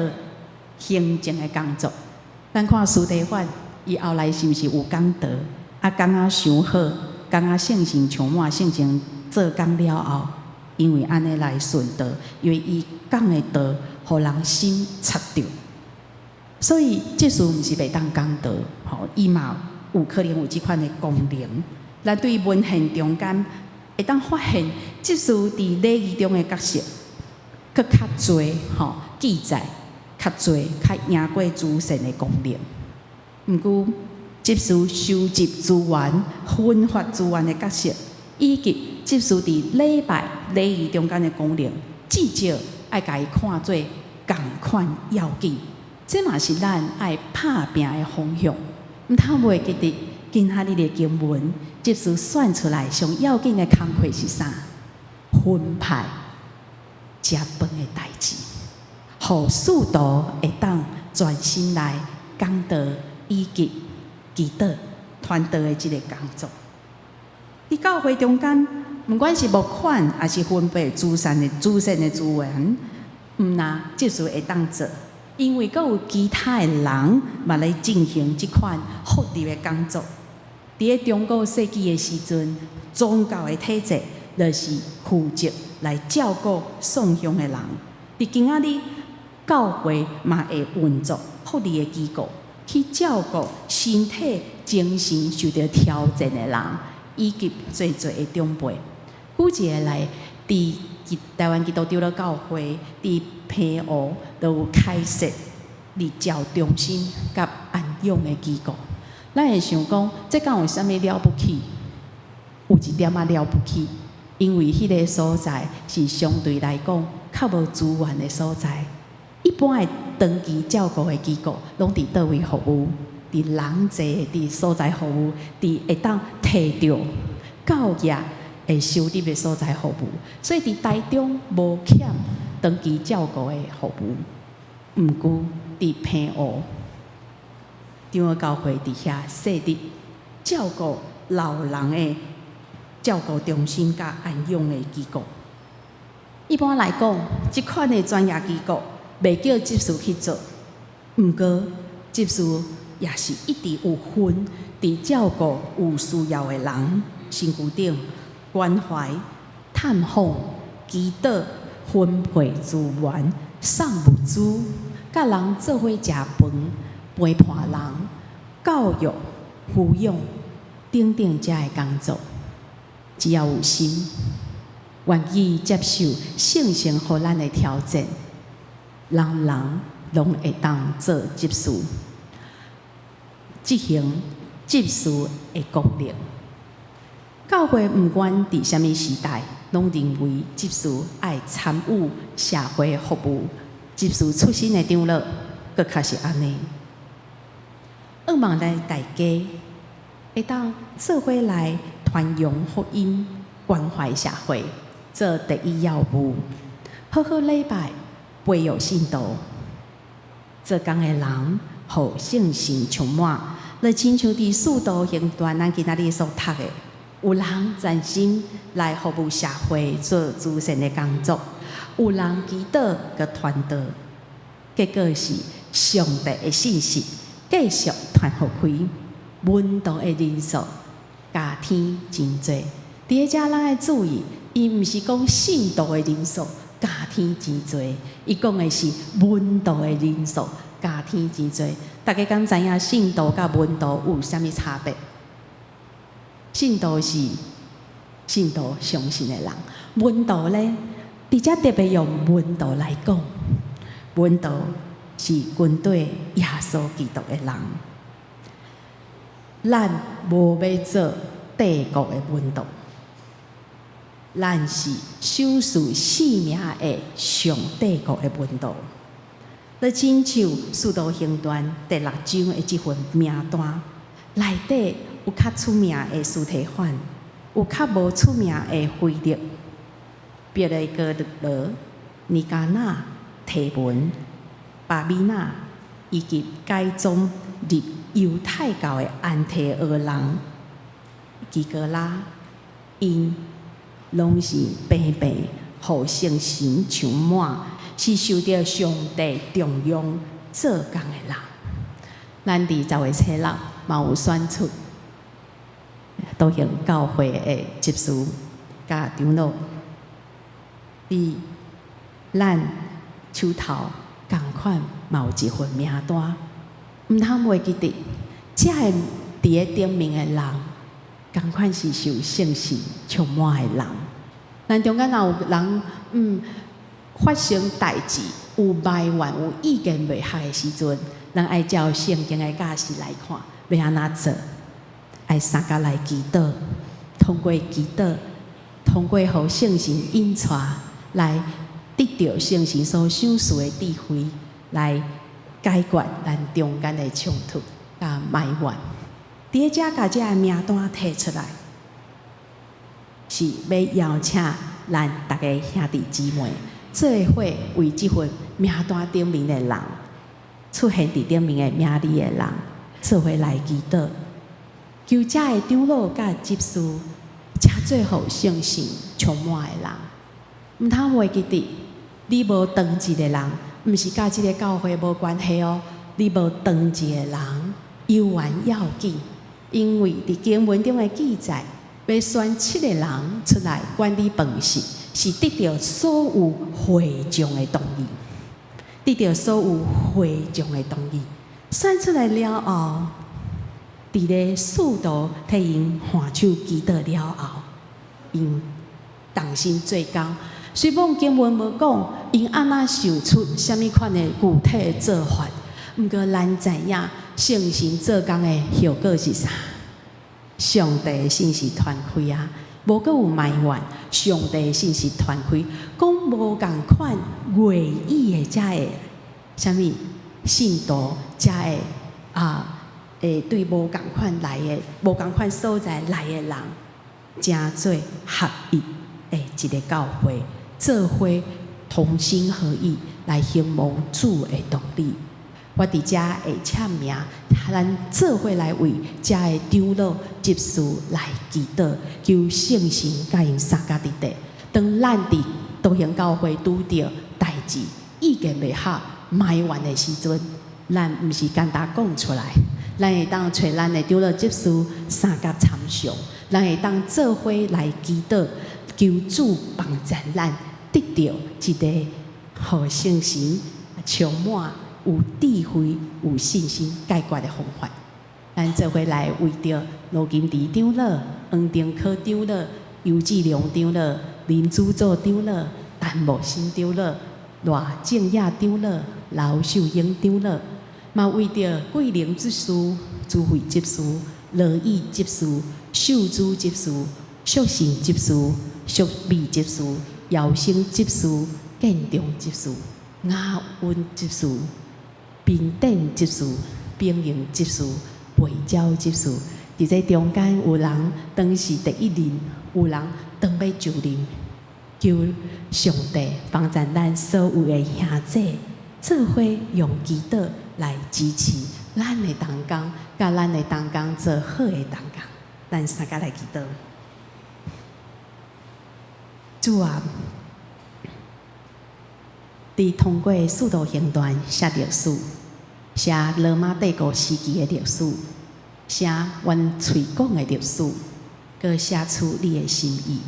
行政的工作。咱看司提反，伊後來是毋是有講道？啊，講啊傷好，講啊聖神充滿，聖神做工了後，因為按呢來殉道，因為伊講的道，予人心插著。所以執事毋是袂當講道，吼，伊嘛有可能有這款的功能。咱對文獻中間會當發現，執事佇禮儀中的角色，閣較濟吼記載，較濟較贏過慈善的功能。毋過，執事收集資源、分發資源的角色，以及執事佇禮拜禮儀中間的功能，至少愛共伊看做仝款要緊。這嘛是咱愛拍拚的方向。毋通袂記得今仔日的經文，執事選出來上要緊的工課是啥？分派食飯的代誌，予使徒會當專心來講道以及祈禱傳道的這个工作。佇教會中間，毋管是募款，抑是分配慈善的資源，毋若執事會當做，因為閣有其他的人嘛來進行這款福利的工作。佇咧中古世紀的時陣，宗教的體制就是負責來照顧送香的人。佇今仔日，教會嘛會運作福利的機構，去照顧身體、精神受著挑戰的人，以及濟濟的長輩。舉一个例，佇台灣基督長老教會佇澎湖就有開設日照中心佮安養的機構。咱會想講，這敢有啥物了不起？有一點仔了不起，因為彼个所在是相對來講較無資源的所在。一般的長期照顧的機構，攏佇佗位服務？佇人濟的所在服務，佇會當提著教業會收入的所在服務。所以佇台中無欠長期照顧的服務，毋過佇澎湖長老教會佇遐設立照顧老人的照顧中心佮安養的機構。一般來講，這款的專業機構袂叫執事去做，毋過執事也是一直有份佇照顧有需要的人，身軀頂關懷、探訪、祈禱、分配資源、送物資，佮人做伙食飯、陪伴人、教育、撫養等等遮的工作，只要有心，願意接受聖神予咱的挑戰，人人攏會當做執事，執行執事的功能。教會毋管佇啥物時代，攏認為執事愛參與社會服務。執事出身的長老，閣較是按呢。向望咱大家會當做伙來傳揚福音、關懷社會，做第一要務。好好禮拜，培育信徒，做工的人，予聖神充滿。就親像佇使徒行傳，咱今仔日所讀的，有人專心來服務社會，做慈善的工作；有人祈禱佮傳道，結果是上帝的信息繼續傳予開，門徒的人數加添真濟。佇遮咱愛注意，伊毋是講信徒的人數加添真濟，伊講的是門徒的人數加添真濟。大家敢知影信徒佮門徒有啥物差別？信徒是信徒相信的人，門徒咧，佇遮特別用門徒來講，門徒是跟綴耶穌基督的人。咱無欲做帝國的門徒，咱是賞賜性命的上帝國的門徒。就親像使徒行傳第六章的這份名單，內底有較出名的司提反，有較無出名的腓力、別雷哥羅、尼迦納、提門、巴米納，以及改宗入猶太教的安提阿人基哥拉，𪜶攏是平平予聖神充滿，是受著上帝重用做工的人。咱佇10月初六嘛有選出道行教會的執事佮長老，佇咱手頭仝款嘛有一份名單，毋通袂記得，遮个佇咧頂面的人，仝款是受聖神充滿的人。咱中間若有人發生代誌，有埋怨、有意見袂合的時陣，咱愛照聖經的教示來看，欲按怎做？愛相共來祈禱，通過祈禱，通過予聖神引帶，來得著聖神所賞賜的智慧，來解決咱中間的衝突佮埋怨。佇咧遮共這个名單提出來，是欲邀請咱逐个兄弟姊妹做伙為這份名單頂面的人，出現佇頂面的名字的人，做伙來祈禱，求遮的長老佮執事，成做予聖神充滿的人。毋通袂記得，你無當一个人，毋是佮這个教會無關係哦。你無當一个人，猶原要緊，因為佇經文中的記載，欲選七個人出來管理飯食，是得著所有會眾的同意，得著所有會眾的同意。選出來了後，佇咧使徒替𪜶按手祈禱了後，𪜶同心做工。雖罔經文無講，𪜶按怎想出啥物款的具體的做法，毋過咱知影聖神做工的效果是啥？上帝的信息傳開啊，無閣有埋怨。上帝的信息傳開，講無仝款話語的遮個啥物信徒，遮個啊，會對無仝款來的、無仝款所在來的人，成做合一的一个教會，做伙同心合意來興旺主的道理。我佇遮會簽名，咱做伙來為遮的長老執事來祈禱，求聖神佮𪜶相佮佇底。當咱佇道行教會拄著代誌，意見袂合、埋怨的時陣，咱毋是簡單講出來，咱會當揣咱的長老執事相佮參詳，咱會當做伙來祈禱，求主幫助咱得著一个予聖神充滿。有智慧、有信心解決的方法。咱做伙來為著羅金池長老、黃定科長老、尤志良長老、林主座長老、陳木新長老、賴正雅長老、劉秀英長老，嘛為著桂玲執事、朱慧執事、羅毅執事、秀珠執事、淑信執事、淑美執事、姚生執事、建中執事、雅韻執事、平典執事、炳榮執事、培蕉執事。佇這中間有人當時第一任，有人當欲就任，求上帝幫助咱所有的兄弟，做伙用祈禱來支持咱的同工，佮咱的同工做好的同工。咱三个來祈禱。主啊，佇通過使徒行傳寫歷史，寫羅馬帝國時期的歷史，寫阮喙講的歷史，閣寫出你的心意。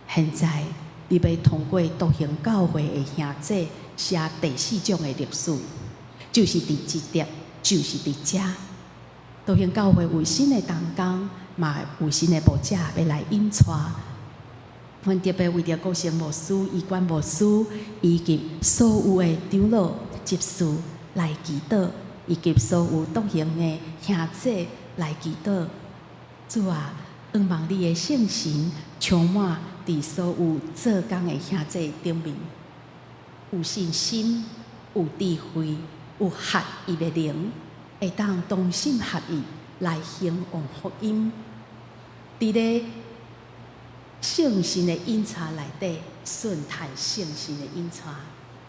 現在你欲通過獨行教會的兄弟寫第四種的歷史，就是佇這點，就是佇遮。獨行教會有新的同工，嘛有新的牧者欲來引帶。阮特別為著國成牧師、伊管牧師以及所有的長老、執事來祈禱，以及所有獨行的兄弟來祈禱。主啊，向望你的聖神充滿佇所有做工的兄弟頂面，有信心、有智慧、有合一的靈，會當同心合意來興旺福音。佇咧聖神的引帶內底，順趁聖神的引帶，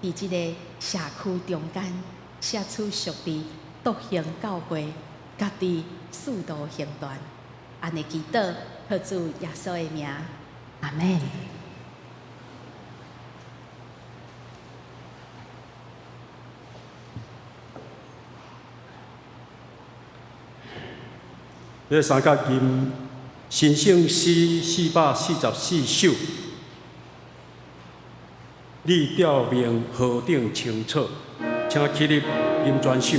佇這个社區中間，寫出屬佇獨行教會，佮佇使徒行傳。按呢祈禱，靠主耶穌的名，阿們。這三角吟神聖詩444首，你吊命何等清楚，請起立吟全首。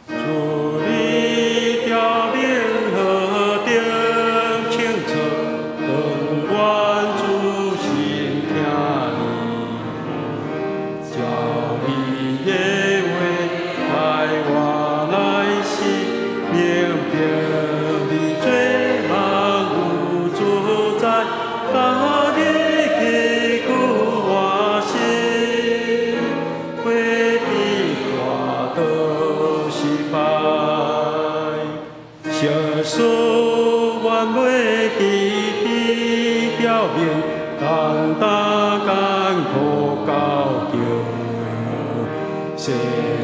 主你吊命何等清楚，當阮仔細聽你，照你的話帶我來死，明白你做萬有主宰，今日去救我心，過伫大道失敗，惜事愿袂记得吊命，担当艰苦到桥，世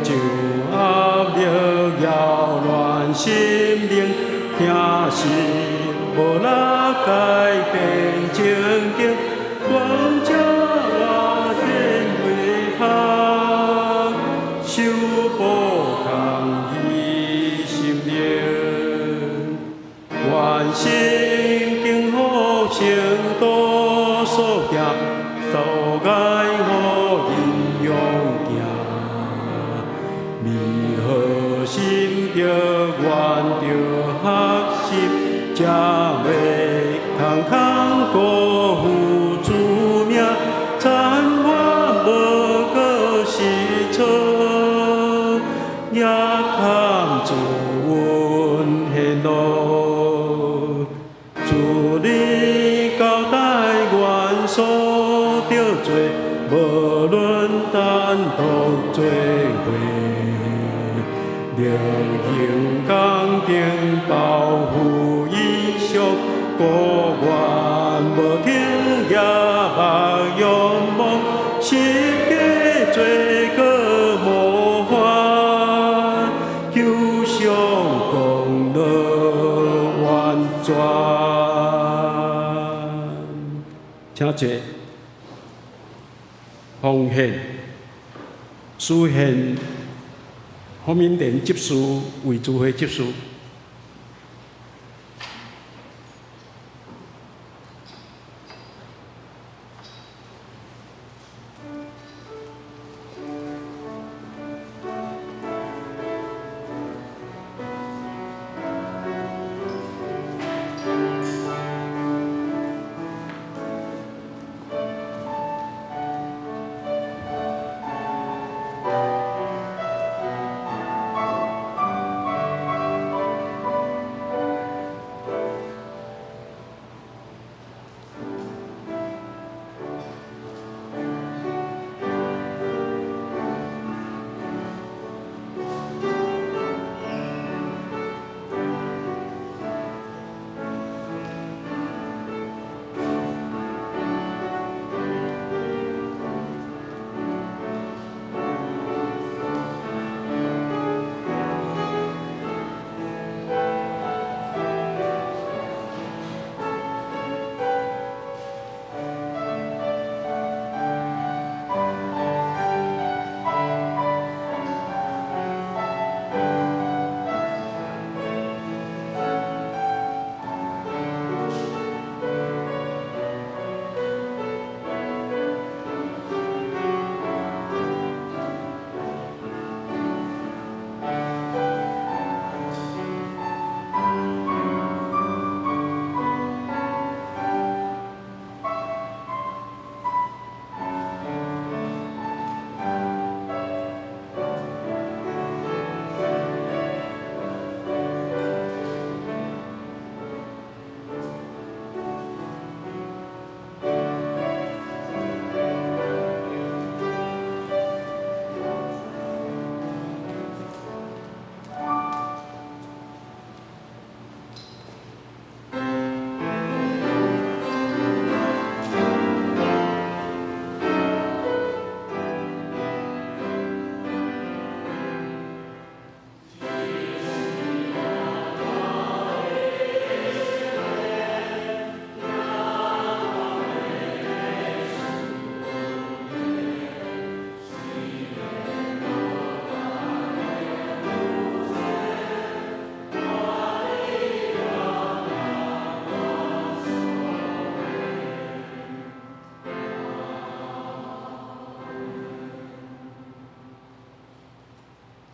上压力扰乱心靈，疼惜無力改變情景，願將我顯為通，修補空虛心靈，願聖經福聖道所行，阻礙予人勇行，美好心著願著學習，才袂空空辜負主名，參我無過是錯，也堪主恩顯露。主你交代阮所著做，無論單獨做伙，力行工程包袱以上，孤願無停也目仰望，十架做個模範，求上功勞完全。請坐。奉獻、書獻、洪明典執事為主會執事。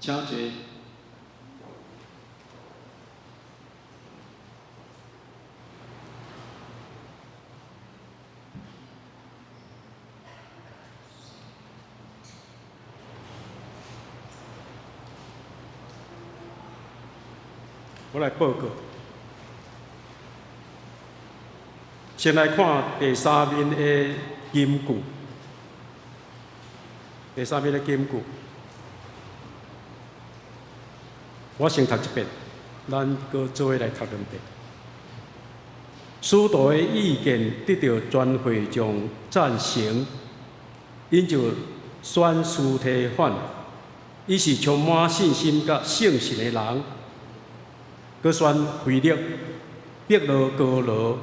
請坐。我來報告。先來看第三面的金句。第三面的金句，我先讀一遍，咱閣做伙來讀兩遍。使徒的意見得著全會眾贊成，𪜶就選司提反，伊是充滿信心佮聖神的人。閣選腓力、伯羅哥羅、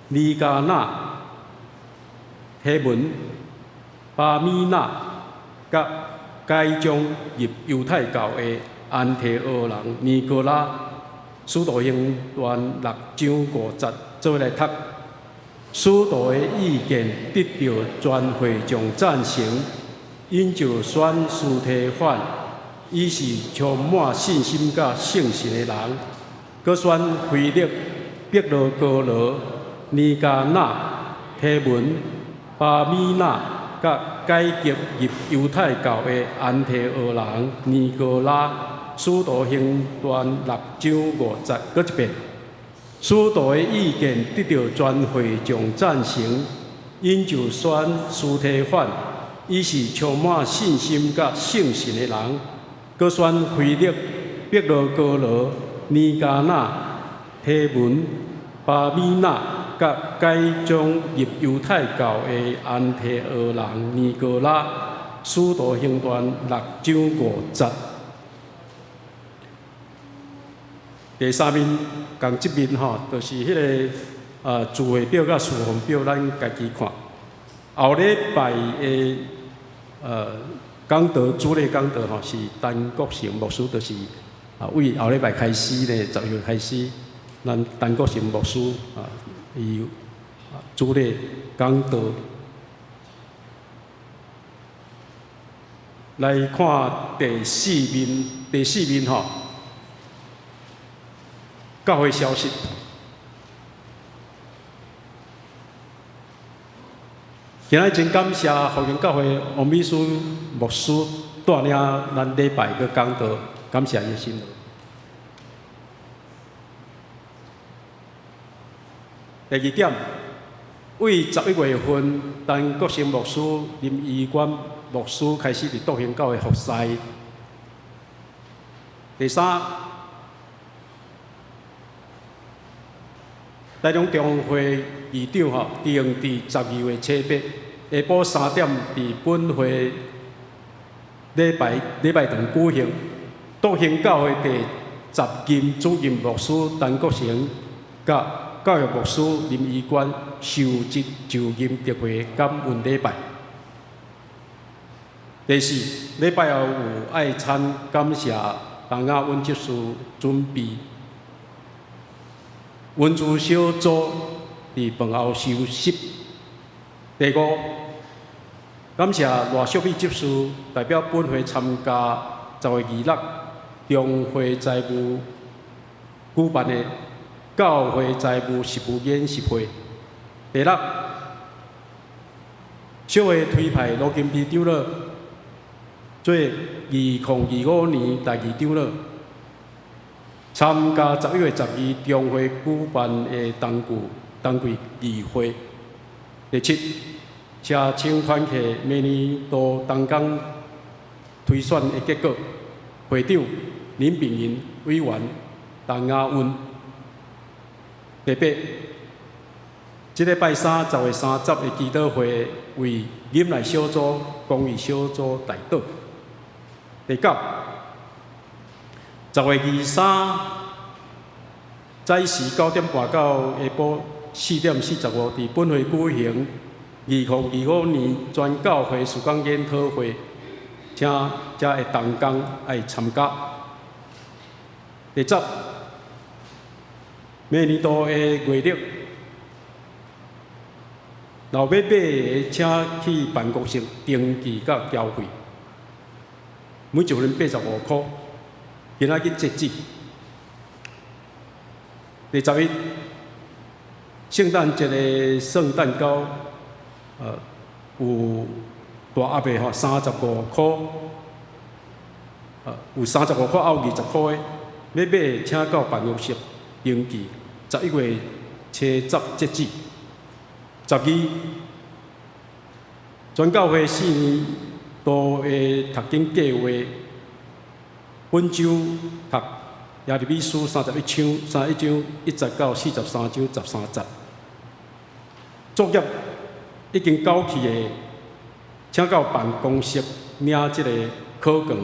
尼迦納、提門、巴米納，佮改將入猶太教的安提阿人尼哥拉。使徒行傳六章五節，做伙來讀。使徒的意見得著全會眾贊成，𪜶就選司提反，伊是充滿信心佮聖神的人。閣選腓力、伯羅哥羅、尼迦納、提門、巴米納，佮改革入猶太教的安提阿人尼哥拉。使徒行傳六章五節，閣一遍。使徒的意見得著全會眾贊成，𪜶就選司提反，伊是充滿信心佮聖神的人。閣選腓力、伯羅哥羅、尼迦納、提門、巴米納，佮改將入猶太教的安提阿人尼哥拉。使徒行傳六章五節。第三面仝這面吼，就是彼个聚會表佮事奉表，咱家己看。後禮拜的講道主禮講道吼是陳國成牧師，就是為後禮拜開始咧，10月開始，咱陳國成牧師啊，伊主禮講道。來看第四面，第四面吼，教會消息。今日真感謝福音教會王美書牧師帶領咱禮拜閣講道，感謝伊的辛勞。第二點，為11月份，陳國成牧師、林怡官牧師開始佇復興教會服侍。第三，台中中會議長吼，定佇12月初八下晡3點，佇本會禮拜堂舉行。復興教會第十任主任牧師陳國成，佮教育牧師林怡官受職就任特會感恩禮拜。第四，禮拜後有愛餐，感謝東亞溫執事準備。文殊小組佇飯後休息。第五，感謝賴淑美執事代表本會參加10月26中會財務舉辦的教會財務實務研習會。第六，小會推派羅金埤長老做2025年第二長老，參加11月12中會舉辦的冬季議會。第七，車廠團契明年度同工推選的結果，會長林炳雲委員陳亞運。第八，這禮拜三10月30的祈禱會為忍耐小組、公義小組代禱。第九，10月23早時9點半到下晡4點45，佇本會舉行2025年全教會事工研討會，請遮的同工愛參加。第十，明年度的月曆，若欲買的，請去辦公室登記佮繳費。每一份85箍，今仔日截止。第十一，聖誕節的聖誕糕，有大盒的吼，三十五箍，有三十五箍，還有20箍的，欲買請到辦公室登記，11月初10截止。12，全教會四年度的讀經計劃，本週讀耶利米書31章，31章1節到43章13節。作業已經交去的，請到辦公室領這個考卷，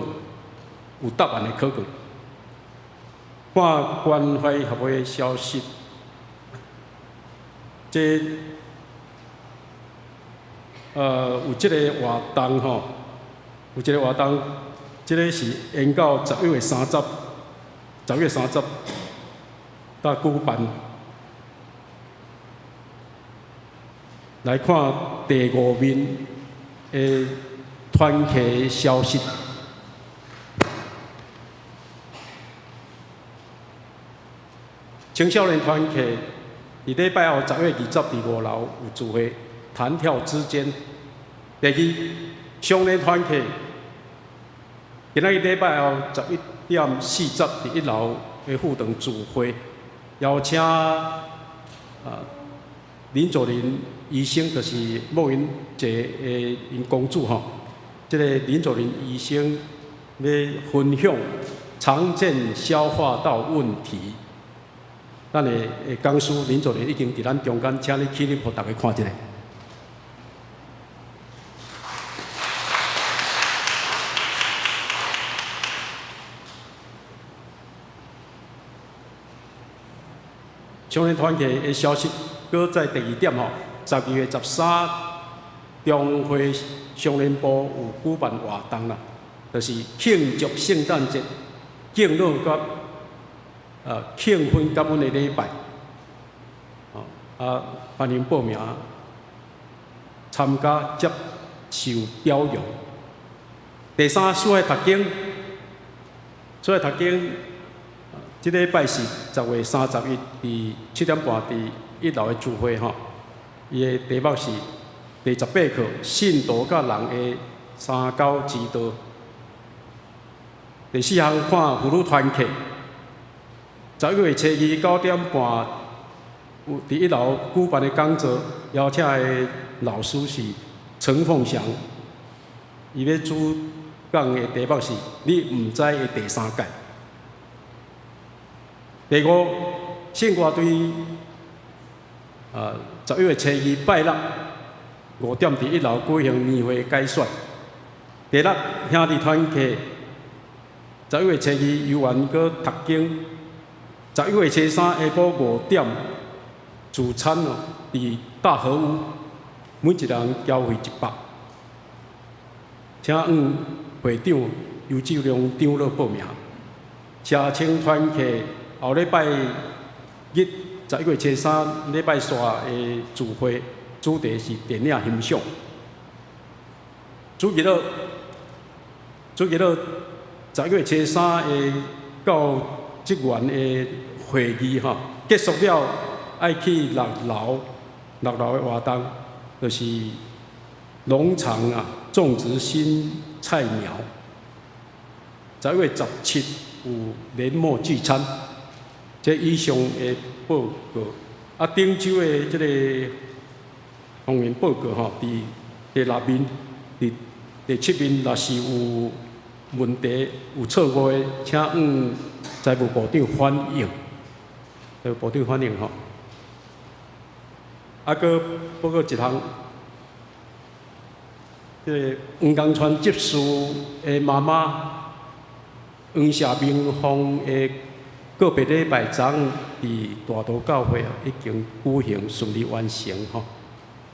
有答案的考卷。看關懷協會消息，這有這個活動吼，有這個活動，這個是延到11月30，10月30才舉辦。來看第五面的團契消息。青少年團契佇禮拜後10月20佇5樓有聚會，彈跳之間。第二，少年團契今仔日禮拜後11點40佇1樓的副堂聚會，邀請林佐林醫生，就是莫雲傑的𪜶公主吼。這個林佐林醫生欲分享常見消化道問題。咱的講師林佐林已經佇咱中間，請你起立，予大家看一下。少年團契的消息，閣在第二點吼，12月13，中會少年部有舉辦活動啦，就是慶祝聖誕節、敬老佮慶婚感恩的禮拜，啊，歡迎報名參加接受表揚。第三，書海讀經，書海讀經，這禮拜是10月31，佇7點半佇1樓的聚會吼，伊的題目是第18課，信徒佮人的三交之道。第四項看婦女團契，11月初二9點半，有佇1樓舉辦的講座，邀請的老師是陳鳳祥，伊欲主講的題目是你毋知的第三誡。第五，聖歌隊，11月初二拜六5點佇1樓舉行年會改選。第六，兄弟團契，11月初二遊園閣讀經。11月初三下晡5點聚餐哦，佇大和屋，每一人交費100。請向會長尤志良長老報名。社青團契後禮拜日11月初三禮拜四的聚會，主題是電影欣賞。主日學，主日學11月初三的教職員的會議吼，結束了，愛去六樓，六樓的活動就是農場啊，種植新菜苗。11月17有年末聚餐，這以上的報告。啊，頂週的這個方面報告吼，佇第六面、佇第七面，若是有問題、有錯誤的，請向財務部長反映，財務部長反映吼。啊，閣報告一項，這個黃江川執事的媽媽黃謝明鳳的告別禮拜，昨昏佇大道教會已經舉行順利完成吼。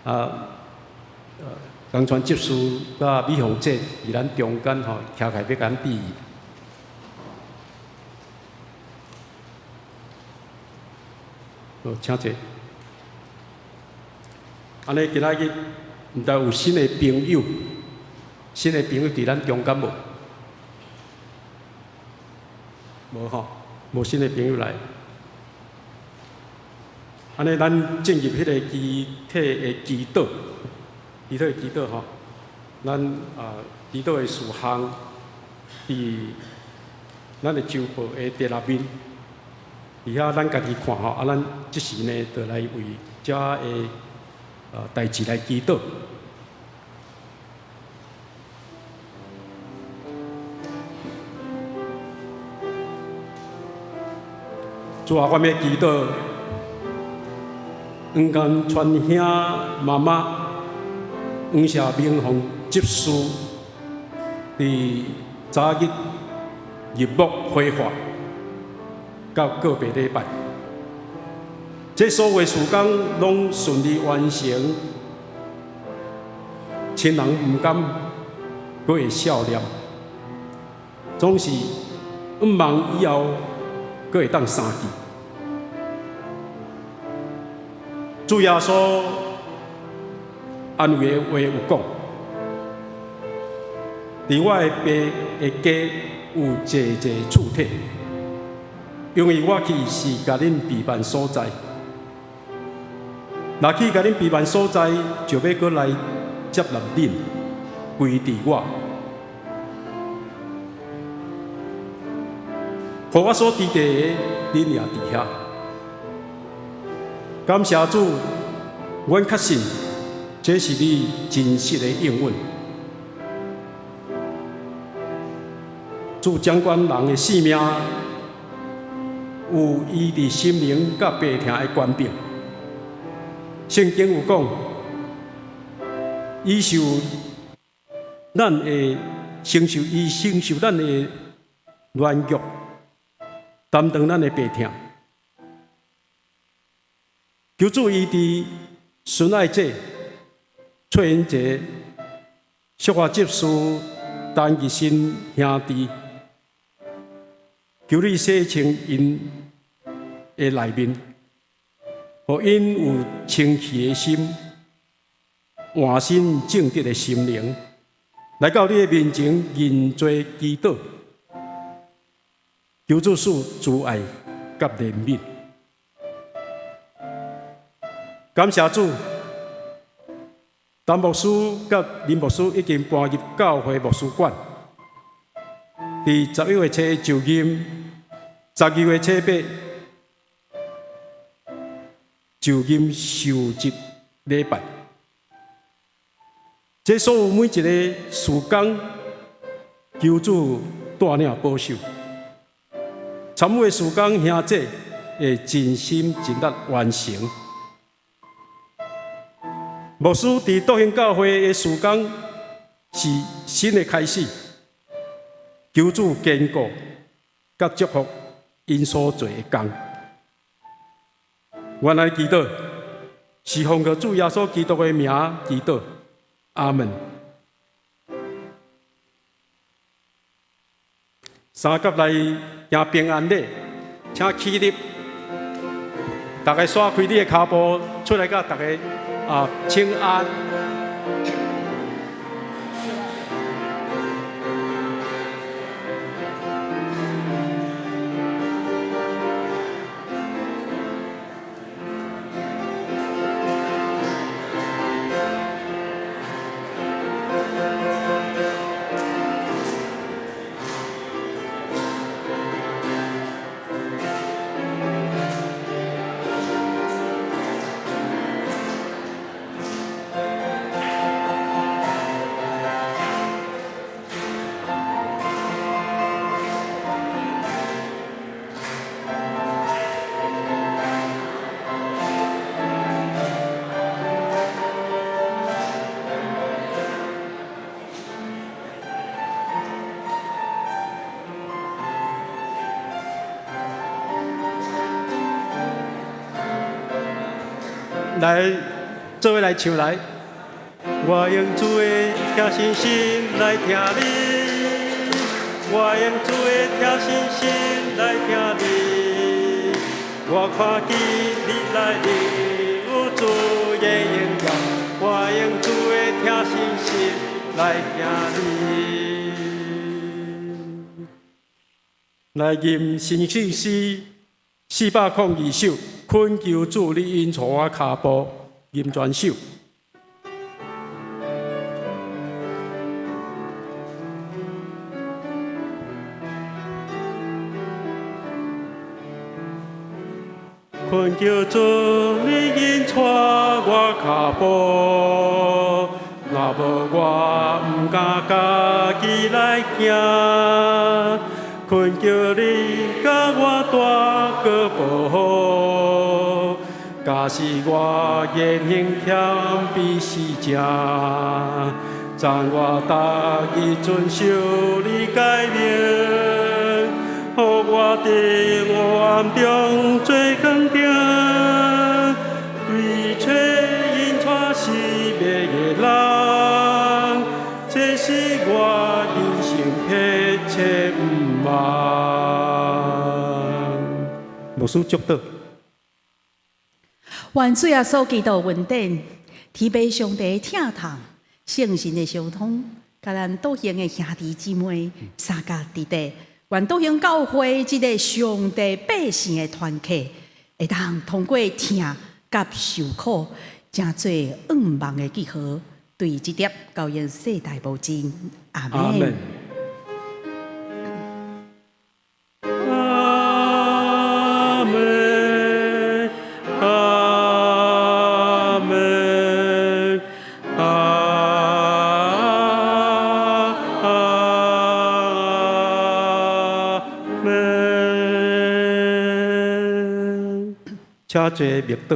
啊，江川執事佮美鳳姐佇咱中間吼，徛起來欲共咱致意。好，請坐。按呢，今仔日毋知有新的朋友，新的朋友佇咱中間無？無吼，無新的朋友來。按呢，咱進入彼个具體的祈禱，具體的祈禱吼，咱祈禱的事項，佇咱的週報的第六面，佇遐咱家己看吼，啊，咱這時呢，就來為遮的代誌來祈禱。主啊，我欲祈禱，黃甘川兄媽媽黃謝明鳳執事，佇昨日入墓火化，到個別禮拜，這所有事工攏順利完成，親人毋甘，閣會數念，總是向望以後閣會當相見。主耶穌安慰的話有講，佇我的爸的家有濟濟厝體，因為我去是共恁備辦所在，若去共恁備辦所在，就欲閣來接納恁，歸佇我。予我所佇的，恁也佇遐。感謝主，阮確信這是你真實的應允。主掌管人的性命，有醫治心靈佮病疼的權柄。聖經有講，伊受咱的承受，伊承受咱的軟弱，擔當咱的病疼。求主醫治孫愛姐、翠英姐、淑華執事、陳義新兄弟，求你洗清𪜶的內面，予𪜶有清氣的心、換新正直的心靈，來到你的面前認罪祈禱，求主賜慈愛佮憐憫。感謝主，陳牧師佮林牧師已經搬入教會牧師館。佇11月初一就任，12月初八就任受職禮拜。這所有每一个事工，求主帶領保守，參與的事工兄弟會盡心盡力完成。牧師佇復興教會的事工是新的開始，求主堅固佮祝福𪜶所做的工。阮來祈禱，是奉靠主耶穌基督的名祈禱，阿門。三甲來行平安禮，請起立，逐家甩開你的跤步，出來佮逐家請安。來，做伙來唱來。我用主的疼惜心來疼你，我用主的疼惜心來疼你。我看見你內面有主的榮耀，我用主的疼惜心來疼你。來吟神聖詩402首，懇求主你引帶我跤步，吟全首。懇求主你引帶我跤步，若無我毋敢家己來行。懇求你共我大個保護，假使我言行謙卑是正，讚我逐日遵守你誡命，予我佇黑暗中做光燈，對揣引帶失迷的人，這是我人生迫切願望。牧師祝禱。願主耶穌基督恩典，天父上帝疼痛，聖神的相通，佮咱道興的兄弟姊妹相佮佇底，願道興教會這个上帝百姓的團體，會當通過疼佮受苦，成做向望的記號，對這粒交予世代無盡。阿門。阿門。阿門。阿阿門。請坐默禱。